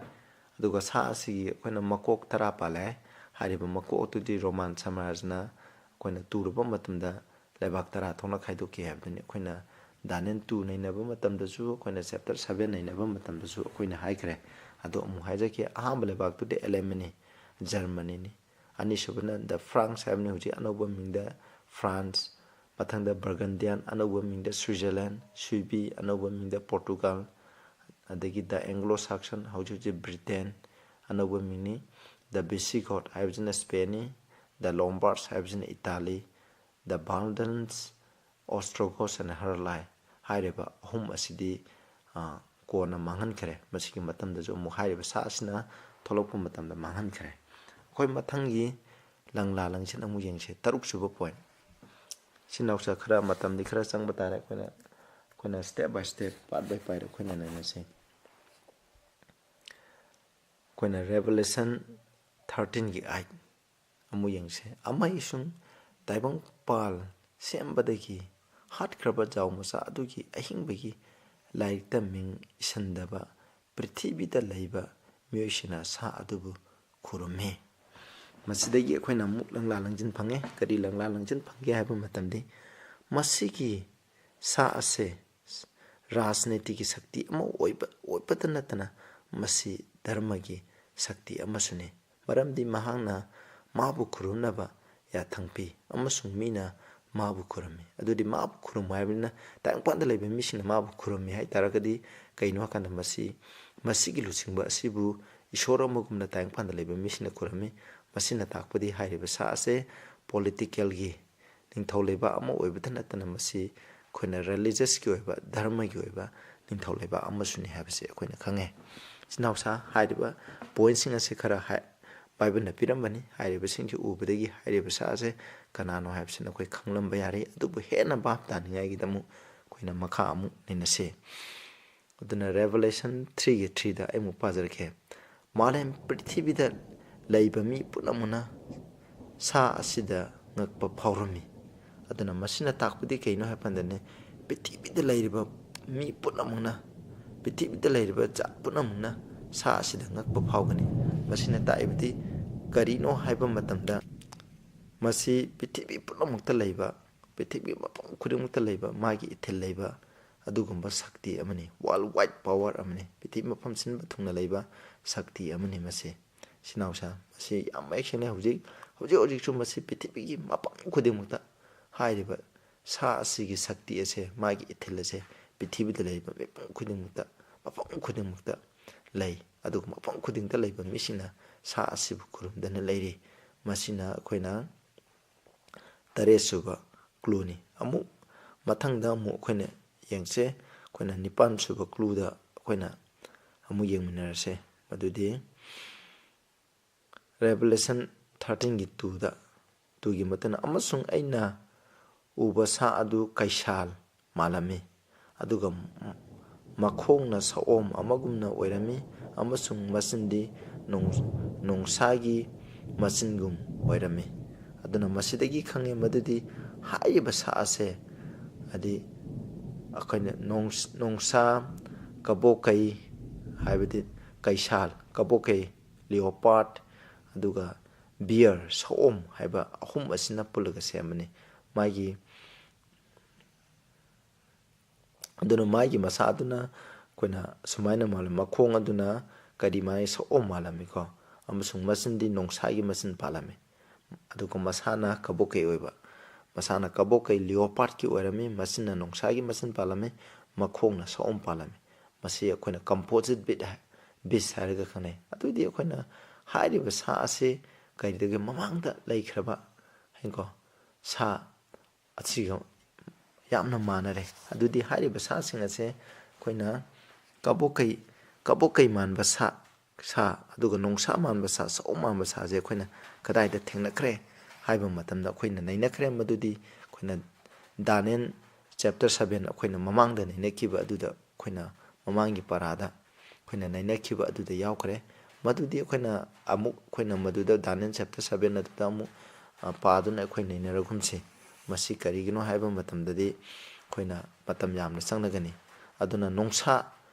ꯑꯗꯨꯒ ꯁꯥ ꯑꯁꯤꯒꯤ ꯑꯩꯈꯣꯏꯅ ꯃꯀꯣꯛ ꯇꯔꯥ ꯄꯥꯜꯂꯦ꯫ ꯍꯥꯏꯔꯤꯕ ꯃꯀꯣꯛ ꯑꯗꯨꯗꯤ ꯔꯣꯃꯥꯟ ꯁꯥꯝꯔꯥꯖꯅ ꯑꯩꯈꯣꯏꯅ ꯇꯨꯔꯕ ꯃꯇꯝꯗ ꯂꯩꯕꯥꯛ ꯇꯔꯥ ꯊꯣꯛꯅ ꯈꯥꯏꯗꯣꯛꯈꯤ ꯍꯥꯏꯕꯗꯨꯅꯤ꯫ ꯑꯩꯈꯣꯏꯅ Daniel two ꯅꯩꯅꯕ ꯃꯇꯝꯗꯁꯨ, ꯑꯩꯈꯣꯏꯅ chapter seven ꯅꯩꯅꯕ ꯃꯇꯝꯗꯁꯨ ꯑꯩꯈꯣꯏꯅ ꯍꯥꯏꯈ꯭ꯔꯦ꯫ ꯑꯗꯣ ꯑꯃꯨꯛ ꯍꯥꯏꯖꯒꯦ, ꯑꯍꯥꯟꯕ ꯂꯩꯕꯥꯛꯇꯨꯗꯤ ꯑꯦꯂꯦꯃꯅꯤ, ꯖꯔꯃꯅꯤꯅꯤ꯫ ꯑꯅꯤꯁꯨꯕꯅ the Franks ꯍꯥꯏꯕꯅꯤ, ꯍꯧꯖꯤꯛ ꯑꯅꯧꯕ ꯃꯤꯡꯗ France, ꯃꯊꯪꯗ Burgundian, ꯑꯅꯧꯕ ꯃꯤꯡꯗ Switzerland, ꯁ꯭ꯋꯤꯕꯤ, ꯑꯅꯧꯕ ꯃꯤꯡꯗ Portugal, ꯑꯗꯒꯤ the Anglo-Saxon, ꯍꯧꯖꯤꯛ ꯍꯧꯖꯤꯛ Britain, ꯑꯅꯧꯕ ꯃꯤꯡꯅꯤ꯫ The Visigoth ꯍꯥꯏꯕꯁꯤꯅ Spainꯅꯤ, the Lombards ꯍꯥꯏꯕꯁꯤꯅ Italy, the Vandals, Ostrogoths and Heruli ꯍꯥꯏꯔꯤꯕ ꯑꯍꯨꯝ ꯑꯁꯤꯗꯤ, ꯑ, ꯀꯣꯟꯅ ꯃꯥꯡꯍꯟꯈ꯭ꯔꯦ꯫ ꯃꯁꯤꯒꯤ ꯃꯇꯝꯗꯁꯨ ꯑꯃꯨꯛ ꯍꯥꯏꯔꯤꯕ ꯁꯥ ꯑꯁꯤꯅ ꯊꯣꯛꯂꯛꯄ ꯃꯇꯝꯗ ꯃꯥꯡꯍꯟꯈ꯭ꯔꯦ꯫ ꯑꯩꯈꯣꯏ ꯃꯊꯪꯒꯤ ꯂꯪꯂꯥ ꯂꯪꯁꯤꯟ ꯑꯃꯨꯛ ꯌꯦꯡꯁꯦ, ꯇꯔꯨꯛ ꯁꯨꯕ point꯫ ꯁꯤ ꯅꯥꯎꯆꯥ ꯈꯔ ꯃꯇꯝꯗꯤ ꯈꯔ ꯆꯪꯕ ꯇꯥꯔꯦ꯫ ꯑꯩꯈꯣꯏꯅ, ꯑꯩꯈꯣꯏꯅ step by step, part by part ꯑꯩꯈꯣꯏꯅ ꯅꯩꯅꯁꯦ꯫ ꯑꯩꯈꯣꯏꯅ Revelation thirteenꯒꯤ eight ꯑꯃꯨꯛ ꯌꯦꯡꯁꯦ꯫ ꯑꯃꯁꯨꯡ ꯇꯥꯏꯕꯪꯄꯥꯜ ꯁꯦꯝꯕꯗꯒꯤ ꯍꯥꯠꯈ꯭ꯔꯕ ꯖꯥꯎ ꯃꯆꯥ ꯑꯗꯨꯒꯤ ꯑꯍꯤꯡꯕꯒꯤ ꯂꯥꯏꯔꯤꯛꯇ ꯃꯤꯡ ꯏꯁꯤꯟꯗꯕ ꯄ꯭ꯔꯤꯊꯤꯕꯤꯗ ꯂꯩꯕ ꯃꯤꯑꯣꯏꯁꯤꯡꯅ ꯁꯥ ꯑꯗꯨꯕꯨ ꯈꯨꯔꯨꯝꯃꯤ꯫ ꯃꯁꯤꯗꯒꯤ ꯑꯩꯈꯣꯏꯅ ꯑꯃꯨꯛ ꯂꯪꯂꯥ ꯂꯪꯖꯤꯟ ꯐꯪꯉꯦ꯫ ꯀꯔꯤ ꯂꯪꯂꯥ ꯂꯪꯖꯤꯟ ꯐꯪꯒꯦ ꯍꯥꯏꯕ ꯃꯇꯝꯗꯤ, ꯃꯁꯤꯒꯤ ꯁꯥ ꯑꯁꯦ ꯔꯥꯖꯅꯤꯇꯤꯒꯤ ꯁꯛꯇꯤ ꯑꯃ ꯑꯣꯏꯕ, ꯑꯣꯏꯕꯇ ꯅꯠꯇꯅ ꯃꯁꯤ ꯙꯔꯃꯒꯤ ꯁꯛꯇꯤ ꯑꯃꯁꯨꯅꯤ꯫ ꯃꯔꯝꯗꯤ ꯃꯍꯥꯛꯅ ꯃꯥꯕꯨ ꯈꯨꯔꯨꯝꯅꯕ ꯌꯥꯊꯪ ꯄꯤ ꯑꯃꯁꯨꯡ ꯃꯤꯅ ꯃꯥꯕꯨ ꯈꯨꯔꯨꯝꯃꯤ꯫ ꯑꯗꯨꯗꯤ ꯃꯥꯕꯨ ꯈꯨꯔꯨꯝꯃꯨ ꯍꯥꯏꯕꯅꯤꯅ ꯇꯥꯏꯕꯪꯄꯥꯟꯗ ꯂꯩꯕ ꯃꯤꯁꯤꯡꯅ ꯃꯥꯕꯨ ꯈꯨꯔꯨꯝꯃꯤ ꯍꯥꯏ ꯇꯥꯔꯒꯗꯤ ꯀꯩꯅꯣ ꯍꯥꯏꯀꯥꯟꯗ ꯃꯁꯤ, ꯃꯁꯤꯒꯤ ꯂꯨꯆꯤꯡꯕ ꯑꯁꯤꯕꯨ ꯏꯁꯣꯔ ꯑꯃꯒꯨꯝꯅ ꯇꯥꯏꯕꯪꯄꯥꯟꯗ ꯂꯩꯕ ꯃꯤꯁꯤꯡꯅ ꯈꯨꯔꯨꯝꯃꯤ꯫ ꯃꯁꯤꯅ ꯇꯥꯛꯄꯗꯤ ꯍꯥꯏꯔꯤꯕ ꯁꯥ ꯑꯁꯦ politicalꯒꯤ ꯅꯤꯡꯊꯧ ꯂꯩꯕꯥꯛ ꯑꯃ ꯑꯣꯏꯕꯇ ꯅꯠꯇꯅ ꯃꯁꯤ ꯑꯩꯈꯣꯏꯅ religiousꯀꯤ ꯑꯣꯏꯕ, ꯙꯔꯃꯒꯤ ꯑꯣꯏꯕ ꯅꯤꯡꯊꯧ ꯂꯩꯕꯥꯛ ꯑꯃꯁꯨꯅꯤ ꯍꯥꯏꯕꯁꯤ ꯑꯩꯈꯣꯏꯅ ꯈꯪꯉꯦ꯫ ꯏꯆꯤꯟ ꯏꯅꯥꯎꯁꯥ, ꯍꯥꯏꯔꯤꯕ pointꯁꯤꯡ ꯑꯁꯦ ꯈꯔ ꯍꯥꯏ-, ꯕꯥꯏꯕꯜꯅ ꯄꯤꯔꯝꯕꯅꯤ꯫ ꯍꯥꯏꯔꯤꯕꯁꯤꯡꯁꯤ ꯎꯕꯗꯒꯤ ꯍꯥꯏꯔꯤꯕ ꯁꯥ ꯑꯁꯦ ꯀꯅꯥꯅꯣ ꯍꯥꯏꯕꯁꯤ ꯅꯈꯣꯏ ꯈꯪꯂꯝꯕ ꯌꯥꯔꯦ꯫ ꯑꯗꯨꯕꯨ ꯍꯦꯟꯅ ꯚꯥꯞ ꯇꯥꯅꯤꯡꯉꯥꯏꯒꯤꯗꯃꯛ ꯑꯩꯈꯣꯏꯅ ꯃꯈꯥ ꯑꯃꯨꯛ ꯅꯩꯅꯁꯤ꯫ ꯑꯗꯨꯅ Revelation threeꯒꯤ threeꯗ ꯑꯩ ꯑꯃꯨꯛ ꯄꯥꯖꯔꯛꯀꯦ꯫ ꯃꯥꯂꯦꯝ ꯄ꯭ꯔꯤꯊꯤꯕꯤꯗ ꯂꯩꯕ ꯃꯤ ꯄꯨꯝꯅꯃꯛꯅ ꯁꯥ ꯑꯁꯤꯗ ꯉꯛꯄ ꯐꯥꯎꯔꯝꯃꯤ꯫ ꯑꯗꯨꯅ ꯃꯁꯤꯅ ꯇꯥꯛꯄꯗꯤ ꯀꯩꯅꯣ ꯍꯥꯏꯕ ꯀꯥꯟꯗꯅꯦ, ꯄ꯭ꯔꯤꯊꯤꯕꯤꯗ ꯂꯩꯔꯤꯕ ꯃꯤ ꯄꯨꯝꯅꯃꯛꯅ, ꯄ꯭ꯔꯤꯊꯤꯕꯤꯗ ꯂꯩꯔꯤꯕ ꯖꯥꯠ ꯄꯨꯝꯅꯃꯛꯅ ꯁꯥ ꯑꯁꯤꯗ ꯉꯛꯄ ꯐꯥꯎꯒꯅꯤ꯫ ꯃꯁꯤꯅ ꯇꯥꯛꯏꯕꯗꯤ ꯀꯔꯤꯅꯣ ꯍꯥꯏꯕ ꯃꯇꯝꯗ, ꯃꯁꯤ ꯄ꯭ꯔꯤꯊꯤꯕꯤ ꯄꯨꯝꯅꯃꯛꯇ ꯂꯩꯕ, ꯄ꯭ꯔꯤꯊꯤꯕꯤ ꯃꯐꯝ ꯈꯨꯗꯤꯡꯃꯛꯇ ꯂꯩꯕ ꯃꯥꯒꯤ ꯏꯊꯤꯜ ꯂꯩꯕ ꯑꯗꯨꯒꯨꯝꯕ ꯁꯛꯇꯤ ꯑꯃꯅꯤ꯫ World wide power ꯑꯃꯅꯤ꯫ ꯄ꯭ꯔꯤꯊꯤꯕꯤ ꯃꯐꯝ ꯁꯤꯟꯕ ꯊꯨꯡꯅ ꯂꯩꯕ ꯁꯛꯇꯤ ꯑꯃꯅꯤ ꯃꯁꯤ꯫ ꯁꯤꯅꯥꯎꯁꯥ ꯃꯁꯤ ꯌꯥꯝ ꯃꯌꯦꯛ ꯁꯦꯡꯅ ꯍꯧꯖꯤꯛ, ꯍꯧꯖꯤꯛ ꯍꯧꯖꯤꯛꯁꯨ ꯃꯁꯤ ꯄ꯭ꯔꯤꯊꯤꯕꯤꯒꯤ ꯃꯐꯝ ꯈꯨꯗꯤꯡꯃꯛꯇ ꯍꯥꯏꯔꯤꯕ ꯁꯥ ꯑꯁꯤꯒꯤ ꯁꯛꯇꯤ ꯑꯁꯦ, ꯃꯥꯒꯤ ꯏꯊꯤꯜ ꯑꯁꯦ ꯄ꯭ꯔꯤꯊꯤꯕꯤꯗ ꯂꯩꯔꯤꯕ ꯃꯤꯄꯨꯝ ꯈꯨꯗꯤꯡꯃꯛꯇ, ꯃꯐꯝ ꯈꯨꯗꯤꯡꯃꯛꯇ ꯂꯩ꯫ ꯑꯗꯨꯒ ꯃꯐꯝ ꯈꯨꯗꯤꯡꯗ ꯂꯩꯕ ꯃꯤꯁꯤꯡꯅ ꯁꯥ ꯑꯁꯤꯕꯨ ꯈꯨꯔꯨꯝꯗꯨꯅ ꯂꯩꯔꯤ꯫ ꯃꯁꯤꯅ ꯑꯩꯈꯣꯏꯅ ꯇꯔꯦꯠꯁꯨꯕ clueꯅꯤ꯫ ꯑꯃꯨꯛ ꯃꯊꯪꯗ ꯑꯃꯨꯛ ꯑꯩꯈꯣꯏꯅ ꯌꯦꯡꯁꯦ꯫ ꯑꯩꯈꯣꯏꯅ ꯅꯤꯄꯥꯟꯁꯨꯕ clueꯗ ꯑꯩꯈꯣꯏꯅ ꯑꯃꯨꯛ ꯌꯦꯡꯃꯤꯟꯅꯔꯁꯦ꯫ ꯃꯗꯨꯗꯤ Revelation thirteenꯒꯤ twoꯗ, twoꯒꯤ ꯃꯇꯨꯡꯗ, "ꯑꯃꯁꯨꯡ ꯑꯩꯅ ꯎꯕ ꯁꯥ ꯑꯗꯨ ꯀꯩꯁꯥꯜ ꯃꯥꯜꯂꯝꯃꯤ, ꯑꯗꯨꯒ ꯃꯈꯣꯡꯅ ꯁꯑꯣꯝ ꯑꯃꯒꯨꯝꯅ ꯑꯣꯏꯔꯝꯃꯤ, ꯑꯃꯁꯨꯡ ꯃꯆꯤꯟꯗꯤ ꯅꯣꯡ-, ꯅꯣꯡꯁꯥꯒꯤ ꯃꯆꯤꯟꯒꯨꯝ ꯑꯣꯏꯔꯝꯃꯤ"꯫ ꯑꯗꯨꯅ ꯃꯁꯤꯗꯒꯤ ꯈꯪꯉꯦ ꯃꯗꯨꯗꯤ ꯍꯥꯏꯔꯤꯕ ꯁꯥ ꯑꯁꯦ, ꯍꯥꯏꯗꯤ ꯑꯩꯈꯣꯏꯅ ꯅꯣꯡ-, ꯅꯣꯡꯁꯥ, ꯀꯕꯣꯀꯩ, ꯍꯥꯏꯕꯗꯤ ꯀꯩꯁꯥꯜ, ꯀꯕꯣꯀꯩ, leopard, ꯑꯗꯨꯒ bear, ꯁꯑꯣꯝ ꯍꯥꯏꯕ ꯑꯍꯨꯝ ꯑꯁꯤꯅ ꯄꯨꯜꯂꯒ ꯁꯦꯝꯕꯅꯤ꯫ ꯃꯥꯒꯤ, ꯑꯗꯨꯅ ꯃꯥꯒꯤ ꯃꯁꯥ ꯑꯗꯨꯅ ꯑꯩꯈꯣꯏꯅ ꯁꯨꯃꯥꯏꯅ ꯃꯥꯜꯂꯤ, ꯃꯈꯣꯡ ꯑꯗꯨꯅ ꯀꯔꯤ ꯃꯥꯜꯂꯤ? ꯁꯑꯣꯝ ꯃꯥꯜꯂꯝꯃꯤꯀꯣ, ꯑꯃꯁꯨꯡ ꯃꯆꯤꯟꯗꯤ ꯅꯣꯡꯁꯥꯒꯤ ꯃꯆꯤꯟ ꯄꯥꯜꯂꯝꯃꯤ꯫ ꯑꯗꯨꯒ ꯃꯁꯥꯅ ꯀꯕꯣꯀꯩ ꯑꯣꯏꯕ, ꯃꯁꯥꯅ ꯀꯕꯣꯀꯩ, leopardꯀꯤ ꯑꯣꯏꯔꯝꯃꯤ, ꯃꯆꯤꯟꯅ ꯅꯣꯡꯁꯥꯒꯤ ꯃꯆꯤꯟ ꯄꯥꯜꯂꯝꯃꯤ, ꯃꯈꯣꯡꯅ ꯁꯑꯣꯝ ꯄꯥꯜꯂꯝꯃꯤ꯫ ꯃꯁꯤ ꯑꯩꯈꯣꯏꯅ composite beast ꯍꯥꯏ-, beast ꯍꯥꯏꯔꯒ ꯈꯪꯅꯩ꯫ ꯑꯗꯨꯗꯤ ꯑꯩꯈꯣꯏꯅ ꯍꯥꯏꯔꯤꯕ ꯁꯥ ꯑꯁꯤ ꯀꯔꯤꯗꯒꯤ ꯃꯃꯥꯡꯗ ꯂꯩꯈ꯭ꯔꯕ ꯍꯥꯏꯀꯣ, ꯁꯥ ꯑꯁꯤꯒ ꯌꯥꯝꯅ ꯃꯥꯟꯅꯔꯦ꯫ ꯑꯗꯨꯗꯤ ꯍꯥꯏꯔꯤꯕ ꯁꯥꯁꯤꯡ ꯑꯁꯦ ꯑꯩꯈꯣꯏꯅ ꯀꯕꯣꯀꯩ, ꯀꯕꯣꯀꯩ ꯃꯥꯟꯕ ꯁꯥ, ꯁꯥ, ꯑꯗꯨꯒ ꯅꯣꯡꯁꯥ ꯃꯥꯟꯕ ꯁꯥ, ꯁꯑꯣꯝ ꯃꯥꯟꯕ ꯁꯥꯁꯦ ꯑꯩꯈꯣꯏꯅ ꯀꯗꯥꯏꯗ ꯊꯦꯡꯅꯈ꯭ꯔꯦ ꯍꯥꯏꯕ ꯃꯇꯝꯗ, ꯑꯩꯈꯣꯏꯅ ꯅꯩꯅꯈ꯭ꯔꯦ꯫ ꯃꯗꯨꯗꯤ ꯑꯩꯈꯣꯏꯅ Daniel chapter seven, ꯑꯩꯈꯣꯏꯅ ꯃꯃꯥꯡꯗ ꯅꯩꯅꯈꯤꯕ ꯑꯗꯨꯗ, ꯑꯩꯈꯣꯏꯅ ꯃꯃꯥꯡꯒꯤ ꯄꯔꯥꯗ ꯑꯩꯈꯣꯏꯅ ꯅꯩꯅꯈꯤꯕ ꯑꯗꯨꯗ ꯌꯥꯎꯈ꯭ꯔꯦ꯫ ꯃꯗꯨꯗꯤ ꯑꯩꯈꯣꯏꯅ ꯑꯃꯨꯛ, ꯑꯩꯈꯣꯏꯅ ꯃꯗꯨꯗ Daniel chapter seven ꯑꯗꯨꯗ ꯑꯃꯨꯛ, ꯑ, ꯄꯥꯗꯨꯅ ꯑꯩꯈꯣꯏ ꯅꯩꯅꯔꯒꯨꯝꯁꯤ꯫ ꯃꯁꯤ ꯀꯔꯤꯒꯤꯅꯣ ꯍꯥꯏꯕ ꯃꯇꯝꯗꯗꯤ ꯑꯩꯈꯣꯏꯅ ꯃꯇꯝ ꯌꯥꯝꯅ ꯆꯪꯂꯒꯅꯤ꯫ ꯑꯗꯨꯅ ꯅꯣꯡꯁꯥ,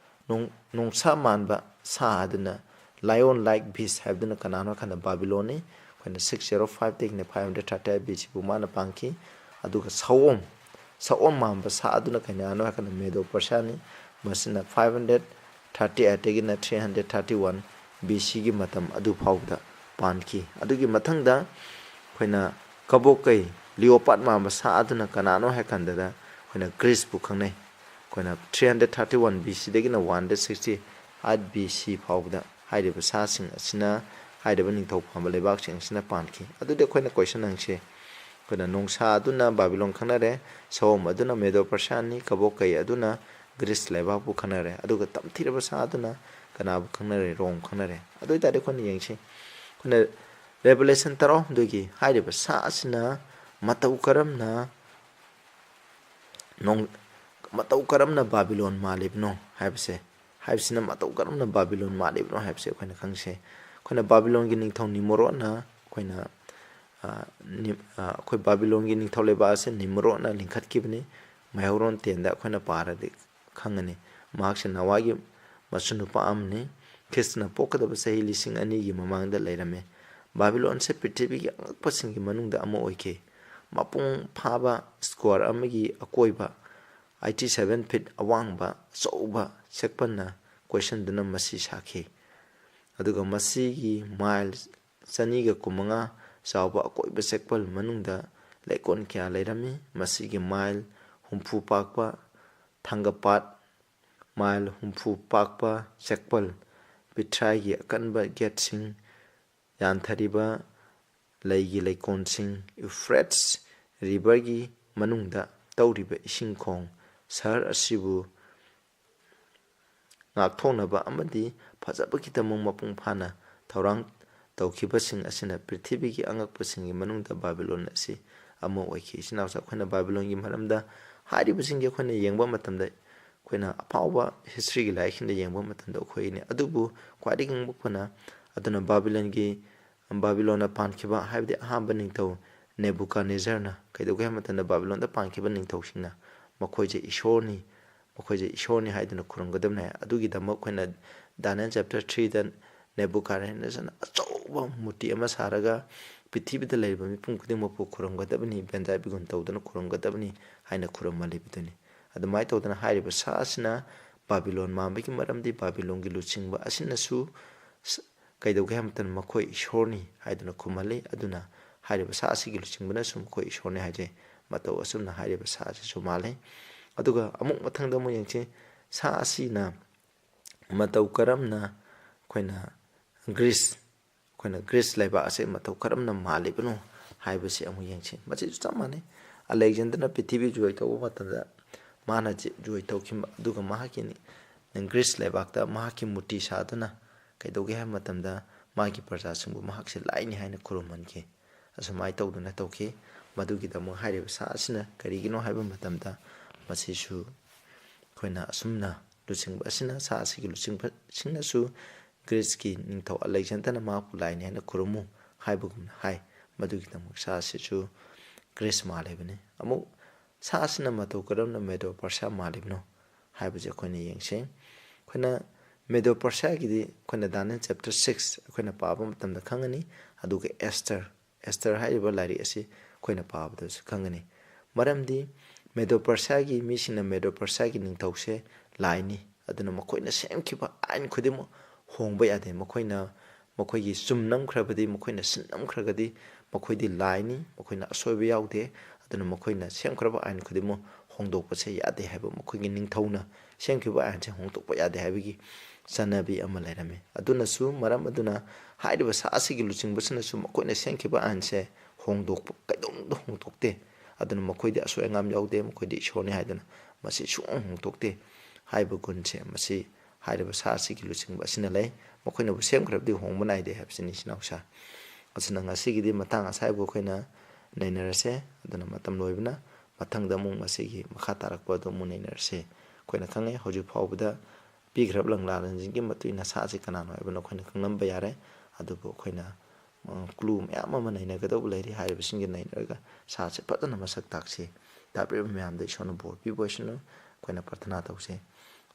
ꯅꯣꯡ-, ꯅꯣꯡꯁꯥ ꯃꯥꯟꯕ ꯁꯥ ꯍꯥꯏꯗꯨꯅ, lion like beast ꯍꯥꯏꯕꯗꯨꯅ ꯀꯅꯥꯅꯣ ꯍꯥꯏ ꯀꯥꯟꯗ ꯕꯥꯕꯤꯂꯣꯟꯅꯤ꯫ ꯑꯩꯈꯣꯏꯅ six zero five ꯗꯒꯤꯅ five hundred thirty B C ꯕꯨ ꯃꯥꯅ ꯄꯥꯟꯈꯤ꯫ ꯑꯗꯨꯒ ꯁꯑꯣꯝ, ꯁꯑꯣꯝ ꯃꯥꯟꯕ ꯁꯥ ꯑꯗꯨꯅ ꯀꯅꯥꯅꯣ ꯍꯥꯏꯔꯀꯥꯟꯗ ꯃꯦꯗꯣ ꯄꯔꯁꯤꯌꯥꯅꯤ꯫ ꯃꯁꯤꯅ five hundred thirty eight ꯗꯒꯤꯅ three hundred thirty one B C ꯒꯤ ꯃꯇꯝ ꯑꯗꯨ ꯐꯥꯎꯕꯗ ꯄꯥꯟꯈꯤ꯫ ꯑꯗꯨꯒꯤ ꯃꯊꯪꯗ ꯑꯩꯈꯣꯏꯅ ꯀꯕꯣꯀꯩ, ꯂꯤꯑꯣꯄꯥꯠ ꯃꯥꯟꯕ ꯁꯥ ꯑꯗꯨꯅ ꯀꯅꯥꯅꯣ ꯍꯥꯏ ꯀꯥꯟꯗꯗ ꯑꯩꯈꯣꯏꯅ ꯒ꯭ꯔꯤꯁꯄꯨ ꯈꯪꯅꯩ꯫ ꯑꯩꯈꯣꯏꯅ three hundred thirty one B C ꯗꯒꯤꯅ one hundred sixty eight B C ꯐꯥꯎꯕꯗ ꯍꯥꯏꯔꯤꯕ ꯁꯥꯁꯤꯡ ꯑꯁꯤꯅ, ꯍꯥꯏꯔꯤꯕ ꯅꯤꯡꯊꯧ ꯄꯥꯟꯕ ꯂꯩꯕꯥꯛꯁꯤꯡ ꯑꯁꯤꯅ ꯄꯥꯟꯈꯤ꯫ ꯑꯗꯨꯗꯤ ꯑꯩꯈꯣꯏꯅ ꯀꯣꯏꯁꯟ ꯍꯪꯁꯤ꯫ ꯑꯩꯈꯣꯏꯅ ꯅꯣꯡꯁꯥ ꯑꯗꯨꯅ ꯕꯥꯕꯤꯂꯣꯟ ꯈꯪꯅꯔꯦ, ꯁꯑꯣꯝ ꯑꯗꯨꯅ ꯃꯦꯗꯣ ꯄꯔꯁꯤꯌꯥꯅꯤ, ꯀꯕꯣꯀꯩ ꯑꯗꯨꯅ ꯒ꯭ꯔꯤꯁ ꯂꯩꯕꯥꯛꯄꯨ ꯈꯪꯅꯔꯦ꯫ ꯑꯗꯨꯒ ꯇꯝꯊꯤꯔꯕ ꯁꯥ ꯑꯗꯨꯅ ꯀꯅꯥꯕꯨ ꯈꯪꯅꯔꯦ? ꯔꯣꯝ ꯈꯪꯅꯔꯦ꯫ ꯑꯗꯨ ꯑꯣꯏ ꯇꯥꯔꯗꯤ ꯑꯩꯈꯣꯏꯅ ꯌꯦꯡꯁꯤ꯫ ꯑꯩꯈꯣꯏꯅ ꯔꯦꯚꯦꯂꯦꯁꯟ ꯇꯔꯥꯍꯨꯝꯗꯣꯏꯒꯤ ꯍꯥꯏꯔꯤꯕ ꯁꯥ ꯑꯁꯤꯅ ꯃꯇꯧ ꯀꯔꯝꯅ ꯅꯣꯡ-, ꯃꯇꯧ ꯀꯔꯝꯅ ꯕꯥꯕꯤꯂꯣꯟ ꯃꯥꯜꯂꯤꯕꯅꯣ ꯍꯥꯏꯕꯁꯦ, ꯍꯥꯏꯕꯁꯤꯅ ꯃꯇꯧ ꯀꯔꯝꯅ ꯕꯥꯕꯤꯂꯣꯟ ꯃꯥꯜꯂꯤꯕꯅꯣ ꯍꯥꯏꯕꯁꯦ ꯑꯩꯈꯣꯏꯅ ꯈꯪꯁꯦ꯫ ꯑꯩꯈꯣꯏꯅ ꯕꯥꯕꯤꯂꯣꯟꯒꯤ ꯅꯤꯡꯊꯧ ꯅꯤꯃꯣꯔꯣꯠꯅ ꯑꯩꯈꯣꯏꯅ, ꯑ, ꯅꯤ-, ꯑ, ꯑꯩꯈꯣꯏ ꯕꯥꯕꯤꯂꯣꯟꯒꯤ ꯅꯤꯡꯊꯧ ꯂꯩꯕꯥꯛ ꯑꯁꯦ ꯅꯤꯃꯣꯔꯣꯠꯅ ꯂꯤꯡꯈꯠꯈꯤꯕꯅꯤ꯫ ꯃꯩꯍꯧꯔꯣꯟ ten ꯗ ꯑꯩꯈꯣꯏꯅ ꯄꯥꯔꯗꯤ ꯈꯪꯒꯅꯤ꯫ ꯃꯍꯥꯛꯁꯦ ꯅꯋꯥꯒꯤ ꯃꯆꯨꯅꯨꯄꯥ ꯑꯃꯅꯤ꯫ ꯈ꯭ꯔꯤꯁꯇꯅ ꯄꯣꯛꯀꯗꯕ ꯆꯍꯤ ꯂꯤꯁꯤꯡ ꯑꯅꯤꯒꯤ ꯃꯃꯥꯡꯗ ꯂꯩꯔꯝꯃꯤ꯫ ꯕꯥꯕꯤꯂꯣꯟꯁꯦ ꯄ꯭ꯔꯤꯊꯤꯕꯤꯒꯤ ꯑꯉꯛꯄꯁꯤꯡꯒꯤ ꯃꯅꯨꯡꯗ ꯑꯃ ꯑꯣꯏꯈꯤ꯫ ꯃꯄꯨꯡ ꯐꯥꯕ square ꯑꯃꯒꯤ ꯑꯀꯣꯏꯕ eighty seven feet ꯑꯋꯥꯡꯕ ꯑꯆꯧꯕ ꯁꯦꯛꯄꯜꯅ ꯀꯣꯏꯁꯟꯗꯨꯅ ꯃꯁꯤ ꯁꯥꯈꯤ꯫ ꯑꯗꯨꯒ ꯃꯁꯤꯒꯤ ꯃꯥꯏꯜ ꯆꯅꯤꯒ ꯀꯨꯟꯃꯉꯥ ꯆꯥꯎꯕ ꯑꯀꯣꯏꯕ ꯁꯦꯛꯄꯜ ꯃꯅꯨꯡꯗ ꯂꯩꯀꯣꯜ ꯀꯌꯥ ꯂꯩꯔꯝꯃꯤ꯫ ꯃꯁꯤꯒꯤ ꯃꯥꯏꯜ ꯍꯨꯝꯐꯨ ꯄꯥꯛꯄ ꯊꯥꯡꯒꯄꯥꯠ, ꯃꯥꯏꯜ ꯍꯨꯝꯐꯨ ꯄꯥꯛꯄ ꯁꯦꯛꯄꯜ, ꯄꯤꯊ꯭ꯔꯥꯏꯒꯤ ꯑꯀꯟꯕ ꯒꯦꯠꯁꯤꯡ, ꯌꯥꯟꯊꯔꯤꯕ ꯂꯩꯒꯤ ꯂꯩꯀꯣꯜꯁꯤꯡ, ꯏꯎꯐ꯭ꯔꯦꯠꯁ ꯔꯤꯚꯔꯒꯤ ꯃꯅꯨꯡꯗ ꯇꯧꯔꯤꯕ ꯏꯁꯤꯡ ꯈꯣꯡ, ꯁꯍꯔ ꯑꯁꯤꯕꯨ ꯉꯥꯛꯊꯣꯛꯅꯕ ꯑꯃꯗꯤ ꯐꯖꯕꯒꯤꯗꯃꯛ ꯃꯄꯨꯡ ꯐꯥꯅ ꯊꯧꯔꯥꯡ ꯇꯧꯈꯤꯕꯁꯤꯡ ꯑꯁꯤꯅ ꯄ꯭ꯔꯤꯊꯤꯕꯤꯒꯤ ꯑꯉꯛꯄꯁꯤꯡꯒꯤ ꯃꯅꯨꯡꯗ ꯕꯥꯕꯤꯂꯣꯟ ꯑꯁꯤ ꯑꯃ ꯑꯣꯏꯈꯤ꯫ ꯏꯆꯤꯟ ꯏꯅꯥꯎꯁꯦ, ꯑꯩꯈꯣꯏꯅ ꯕꯥꯕꯤꯂꯣꯟꯒꯤ ꯃꯔꯝꯗ ꯍꯥꯏꯔꯤꯕꯁꯤꯡꯁꯦ ꯑꯩꯈꯣꯏꯅ ꯌꯦꯡꯕ ꯃꯇꯝꯗ, ꯑꯩꯈꯣꯏꯅ ꯑꯐꯥꯎꯕ ꯍꯤꯁꯇ꯭ꯔꯤꯒꯤ ꯂꯥꯏꯔꯤꯛꯁꯤꯡꯗ ꯌꯦꯡꯕ ꯃꯇꯝꯗ ꯑꯩꯈꯣꯏꯅꯤ꯫ ꯑꯗꯨꯕꯨ ꯈ꯭ꯋꯥꯏꯗꯒꯤ ꯉꯛꯄꯅ, ꯑꯗꯨꯅ ꯕꯥꯕꯤꯂꯣꯟꯒꯤ, ꯕꯥꯕꯤꯂꯣꯟꯅ ꯄꯥꯟꯈꯤꯕ, ꯍꯥꯏꯕꯗꯤ ꯑꯍꯥꯟꯕ ꯅꯤꯡꯊꯧ ꯅꯦꯕꯨꯀꯥꯅꯦꯖꯔꯅ ꯀꯩꯗꯧꯒꯦ ꯍꯥꯏꯕ ꯃꯇꯝꯗ, ꯕꯥꯕꯤꯂꯣꯟꯗ ꯄꯥꯟꯈꯤꯕ ꯅꯤꯡꯊꯧꯁꯤꯡꯅ ꯃꯈꯣꯏꯁꯦ ꯏꯁꯣꯔꯅꯤ, ꯃꯈꯣꯏꯁꯦ ꯏꯁꯣꯔꯅꯤ ꯍꯥꯏꯗꯨꯅ ꯈꯨꯔꯨꯝꯒꯗꯕꯅꯤ ꯍꯥꯏ꯫ ꯑꯗꯨꯒꯤꯗꯃꯛ ꯑꯩꯈꯣꯏꯅ ꯗꯥꯅꯤꯌꯦꯜ chapter three ꯗ ꯅꯦꯕꯨꯀꯥꯗꯅꯦꯖꯔꯅ ꯑꯆꯧꯕ ꯃꯨꯔꯇꯤ ꯑꯃ ꯁꯥꯔꯒ ꯄ꯭ꯔꯤꯊꯤꯕꯤꯗ ꯂꯩꯔꯤꯕ ꯃꯤꯄꯨꯝ ꯈꯨꯗꯤꯡꯃꯛꯄꯨ ꯈꯨꯔꯨꯝꯒꯗꯕꯅꯤ, ꯕꯦꯟꯖꯥꯏ ꯕꯤꯒꯨꯟ ꯇꯧꯗꯨꯅ ꯈꯨꯔꯨꯝꯒꯗꯕꯅꯤ ꯍꯥꯏꯅ ꯈꯨꯔꯨꯝꯍꯜꯂꯤꯕꯗꯨꯅꯤ꯫ ꯑꯗꯨꯃꯥꯏꯅ ꯇꯧꯗꯅ ꯍꯥꯏꯔꯤꯕ ꯁꯥ ꯑꯁꯤꯅ ꯕꯥꯕꯤꯂꯣꯟ ꯃꯥꯟꯕꯒꯤ ꯃꯔꯝꯗꯤ ꯕꯥꯕꯤꯂꯣꯟꯒꯤ ꯂꯨꯆꯤꯡꯕ ꯑꯁꯤꯅꯁꯨ ꯁ-, ꯀꯩꯗꯧꯒꯦ ꯍꯥꯏꯕ ꯃꯇꯝꯗ ꯃꯈꯣꯏ ꯏꯁꯣꯔꯅꯤ ꯍꯥꯏꯗꯨꯅ ꯈꯨꯝꯍꯜꯂꯤ꯫ ꯑꯗꯨꯅ ꯍꯥꯏꯔꯤꯕ ꯁꯥ ꯑꯁꯤꯒꯤ ꯂꯨꯆꯤꯡꯕꯅꯁꯨ ꯃꯈꯣꯏ ꯏꯁꯣꯔꯅꯤ ꯍꯥꯏꯖꯩ꯫ ꯃꯇꯧ ꯑꯁꯨꯝꯅ ꯍꯥꯏꯔꯤꯕ ꯁꯥ ꯑꯁꯤꯁꯨ ꯃꯥꯜꯂꯤ꯫ ꯑꯗꯨꯒ ꯑꯃꯨꯛ ꯃꯊꯪꯗ ꯑꯃꯨꯛ ꯌꯦꯡꯁꯤ, ꯁꯥ ꯑꯁꯤꯅ ꯃꯇꯧ ꯀꯔꯝꯅ ꯑꯩꯈꯣꯏꯅ ꯒ꯭ꯔꯤꯁ, ꯑꯩꯈꯣꯏꯅ ꯒ꯭ꯔꯤꯁ ꯂꯩꯕꯥꯛ ꯑꯁꯦ ꯃꯇꯧ ꯀꯔꯝꯅ ꯃꯥꯜꯂꯤꯕꯅꯣ ꯍꯥꯏꯕꯁꯤ ꯑꯃꯨꯛ ꯌꯦꯡꯁꯤ꯫ ꯃꯁꯤꯁꯨ ꯆꯞ ꯃꯥꯟꯅꯩ꯫ ꯑꯂꯦꯛꯖꯦꯟꯗꯔꯅ ꯄ꯭ꯔꯤꯊꯤꯕꯤ ꯖꯣꯏ ꯇꯧꯕ ꯃꯇꯝꯗ ꯃꯥꯅ ꯖꯤ-, ꯖꯣꯏ ꯇꯧꯈꯤꯕ, ꯑꯗꯨꯒ ꯃꯍꯥꯛꯀꯤ ꯅꯤ-, ꯒ꯭ꯔꯤꯁ ꯂꯩꯕꯥꯛꯇ ꯃꯍꯥꯛꯀꯤ ꯃꯨꯔꯇꯤ ꯁꯥꯗꯨꯅ ꯀꯩꯗꯧꯒꯦ ꯍꯥꯏꯕ ꯃꯇꯝꯗ ꯃꯥꯒꯤ ꯄ꯭ꯔꯖꯥꯁꯤꯡꯕꯨ ꯃꯍꯥꯛꯁꯦ ꯂꯥꯏꯅꯤ ꯍꯥꯏꯅ ꯈꯨꯔꯨꯝꯍꯟꯈꯤ꯫ ꯑꯁꯨꯃꯥꯏꯅ ꯇꯧꯗꯨꯅ ꯇꯧꯈꯤ꯫ ꯃꯗꯨꯒꯤꯗꯃꯛ ꯍꯥꯏꯔꯤꯕ ꯁꯥ ꯑꯁꯤꯅ ꯀꯔꯤꯒꯤꯅꯣ ꯍꯥꯏꯕ ꯃꯇꯝꯗ ꯃꯁꯤꯁꯨ ꯑꯩꯈꯣꯏꯅ ꯑꯁꯨꯝꯅ ꯂꯨꯆꯤꯡꯕ ꯑꯁꯤꯅ, ꯁꯥ ꯑꯁꯤꯒꯤ ꯂꯨꯆꯤꯡꯕꯁꯤꯡꯅꯁꯨ ꯒ꯭ꯔꯤꯁꯀꯤ ꯅꯤꯡꯊꯧ ꯑꯂꯦꯛꯖꯦꯟꯗꯔꯅ ꯃꯍꯥꯛꯄꯨ ꯂꯥꯏꯅꯤ ꯍꯥꯏꯅ ꯈꯨꯔꯨꯝꯃꯨ ꯍꯥꯏꯕꯒꯨꯝꯅ ꯍꯥꯏ꯫ ꯃꯗꯨꯒꯤꯗꯃꯛ ꯁꯥ ꯑꯁꯤꯁꯨ ꯒ꯭ꯔꯤꯁ ꯃꯥꯜꯂꯤꯕꯅꯤ꯫ ꯑꯃꯨꯛ ꯁꯥ ꯑꯁꯤꯅ ꯃꯇꯧ ꯀꯔꯝꯅ ꯃꯦꯗꯣ ꯄꯔꯁꯤꯌꯥ ꯃꯥꯜꯂꯤꯕꯅꯣ ꯍꯥꯏꯕꯁꯦ ꯑꯩꯈꯣꯏꯅ ꯌꯦꯡꯁꯦ꯫ ꯑꯩꯈꯣꯏꯅ ꯃꯦꯗꯣ ꯄꯔꯁꯤꯌꯥꯒꯤꯗꯤ ꯑꯩꯈꯣꯏꯅ ꯗꯥꯅꯤꯌꯦꯜ ꯆꯦꯞꯇꯔ ꯁꯤꯛꯁ ꯑꯩꯈꯣꯏꯅ ꯄꯥꯕ ꯃꯇꯝꯗ ꯈꯪꯒꯅꯤ꯫ ꯑꯗꯨꯒ ꯑꯦꯁꯇꯔ, ꯑꯦꯁꯇꯔ ꯍꯥꯏꯔꯤꯕ ꯂꯥꯏꯔꯤꯛ ꯑꯁꯤ ꯑꯩꯈꯣꯏꯅ ꯄꯥꯕꯗꯁꯨ ꯈꯪꯒꯅꯤ꯫ ꯃꯔꯝꯗꯤ ꯃꯦꯗꯣ ꯄꯔꯁꯤꯌꯥꯒꯤ ꯃꯤꯁꯤꯡꯅ ꯃꯦꯗꯣ ꯄꯔꯁꯤꯌꯥꯒꯤ ꯅꯤꯡꯊꯧꯁꯦ ꯂꯥꯏꯅꯤ, ꯑꯗꯨꯅ ꯃꯈꯣꯏꯅ ꯁꯦꯝꯈꯤꯕ ꯑꯥꯏꯟ ꯈꯨꯗꯤꯡꯃꯛ ꯍꯣꯡꯕ ꯌꯥꯗꯦ꯫ ꯃꯈꯣꯏꯅ, ꯃꯈꯣꯏꯒꯤ ꯆꯨꯝ ꯅꯝꯈ꯭ꯔꯕꯗꯤ, ꯃꯈꯣꯏꯅ ꯁꯤꯟ ꯅꯝꯈ꯭ꯔꯒꯗꯤ ꯃꯈꯣꯏꯗꯤ ꯂꯥꯏꯅꯤ, ꯃꯈꯣꯏꯅ ꯑꯁꯣꯏꯕ ꯌꯥꯎꯗꯦ꯫ ꯑꯗꯨꯅ ꯃꯈꯣꯏꯅ ꯁꯦꯝꯈ꯭ꯔꯕ ꯑꯥꯏꯟ ꯈꯨꯗꯤꯡꯃꯛ ꯍꯣꯡꯗꯣꯛꯄꯁꯦ ꯌꯥꯗꯦ ꯍꯥꯏꯕ ꯃꯈꯣꯏꯒꯤ ꯅꯤꯡꯊꯧꯅ ꯁꯦꯝꯈꯤꯕ ꯑꯥꯏꯟꯁꯦ ꯍꯣꯡꯗꯣꯛꯄ ꯌꯥꯗꯦ ꯍꯥꯏꯕꯒꯤ ꯆꯠꯅꯕꯤ ꯑꯃ ꯂꯩꯔꯝꯃꯤ꯫ ꯑꯗꯨꯅꯁꯨ ꯃꯔꯝ ꯑꯗꯨꯅ ꯍꯥꯏꯔꯤꯕ ꯁꯥ ꯑꯁꯤꯒꯤ ꯂꯨꯆꯤꯡꯕꯁꯤꯅꯁꯨ ꯃꯈꯣꯏꯅ ꯁꯦꯝꯈꯤꯕ ꯑꯥꯏꯟꯁꯦ ꯍꯣꯡꯗꯣꯛꯄ, ꯀꯩꯗꯧꯅꯨꯡꯗ ꯍꯣꯡꯗꯣꯛꯇꯦ꯫ ꯑꯗꯨꯅ ꯃꯈꯣꯏꯗꯤ ꯑꯁꯣꯏ ꯑꯉꯥꯝ ꯌꯥꯎꯗꯦ, ꯃꯈꯣꯏꯗꯤ ꯏꯁꯣꯔꯅꯤ ꯍꯥꯏꯗꯨꯅ ꯃꯁꯤ ꯁꯨꯡꯍꯣꯡ ꯍꯣꯡꯗꯣꯛꯇꯦ ꯍꯥꯏꯕ ꯒꯨꯟꯁꯦ ꯃꯁꯤ ꯍꯥꯏꯔꯤꯕ ꯁꯥ ꯑꯁꯤꯒꯤ ꯂꯨꯆꯤꯡꯕ ꯑꯁꯤꯅ ꯂꯩ꯫ ꯃꯈꯣꯏꯅꯕꯨ ꯁꯦꯝꯈ꯭ꯔꯕꯗꯤ ꯍꯣꯡꯕ ꯅꯥꯏꯗꯦ ꯍꯥꯏꯕꯁꯤꯅꯤ, ꯏꯆꯤꯟ ꯏꯅꯥꯎꯁꯥ꯫ ꯑꯁꯤꯅ ꯉꯁꯤꯒꯤꯗꯤ ꯃꯇꯥꯡ ꯑꯁꯥꯏꯕꯨ ꯑꯩꯈꯣꯏꯅ ꯅꯩꯅꯔꯁꯦ꯫ ꯑꯗꯨꯅ ꯃꯇꯝ ꯂꯣꯏꯕꯅ ꯃꯊꯪꯗ ꯑꯃꯨꯛ ꯃꯁꯤꯒꯤ ꯃꯈꯥ ꯇꯥꯔꯛꯄ ꯑꯗꯨ ꯑꯃꯨꯛ ꯅꯩꯅꯔꯁꯦ꯫ ꯑꯩꯈꯣꯏꯅ ꯈꯪꯉꯦ, ꯍꯧꯖꯤꯛ ꯐꯥꯎꯕꯗ ꯄꯤꯈ꯭ꯔꯕ ꯂꯪꯂꯥ ꯂꯟꯖꯤꯟꯒꯤ ꯃꯇꯨꯡ ꯏꯟꯅ ꯁꯥ ꯑꯁꯤ ꯀꯅꯥꯅꯣ ꯍꯥꯏꯕꯗꯨ ꯑꯩꯈꯣꯏꯅ ꯈꯪꯂꯝꯕ ꯌꯥꯔꯦ꯫ ꯑꯗꯨꯕꯨ ꯑꯩꯈꯣꯏꯅ, ꯑ, ꯀ꯭ꯂꯨ ꯃꯌꯥꯝ ꯑꯃ ꯅꯩꯅꯒꯗꯧꯕ ꯂꯩꯔꯤ꯫ ꯍꯥꯏꯔꯤꯕꯁꯤꯡꯁꯦ ꯅꯩꯅꯔꯒ ꯁꯥ ꯑꯁꯤ ꯐꯖꯅ ꯃꯁꯛ ꯇꯥꯛꯁꯤ꯫ ꯇꯥꯕꯤꯔꯤꯕ ꯃꯌꯥꯝꯗ ꯏꯁꯣꯔꯅ ꯕꯣꯔ ꯄꯤꯕ ꯑꯣꯏꯁꯅꯨ꯫ ꯑꯩꯈꯣꯏꯅ ꯄ꯭ꯔꯊꯅꯥ ꯇꯧꯁꯤ꯫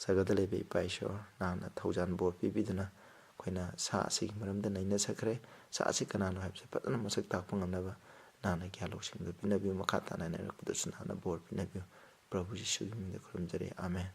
ꯁꯔꯒꯗ ꯂꯩꯕ ꯏꯄꯥ ꯏꯁꯣꯔ, ꯅꯍꯥꯛꯅ ꯊꯧꯖꯥꯜ ꯕꯣꯔ ꯄꯤꯕꯤꯗꯨꯅ ꯑꯩꯈꯣꯏꯅ ꯁꯥ ꯑꯁꯤꯒꯤ ꯃꯔꯝꯗ ꯅꯩꯅꯖꯈ꯭ꯔꯦ꯫ ꯁꯥ ꯑꯁꯤ ꯀꯅꯥꯅꯣ ꯍꯥꯏꯕꯁꯤ ꯐꯖꯅ ꯃꯁꯛ ꯇꯥꯛꯄ ꯉꯝꯅꯕ ꯅꯍꯥꯛꯅ ꯒ꯭ꯌꯥꯟ ꯂꯧꯁꯤꯡꯗꯨ ꯄꯤꯅꯕꯤꯌꯨ꯫ ꯃꯈꯥ ꯇꯥꯅ ꯍꯥꯏꯅꯔꯛꯄꯗꯁꯨ ꯅꯍꯥꯛꯅ ꯕꯣꯔ ꯄꯤꯅꯕꯤꯌꯨ꯫ ꯄ꯭ꯔꯚꯨ ꯌꯤꯁꯨꯒꯤ ꯃꯤꯡꯗ ꯈꯨꯔꯨꯝꯖꯔꯤ꯫ ꯑꯥꯃꯦꯟ꯫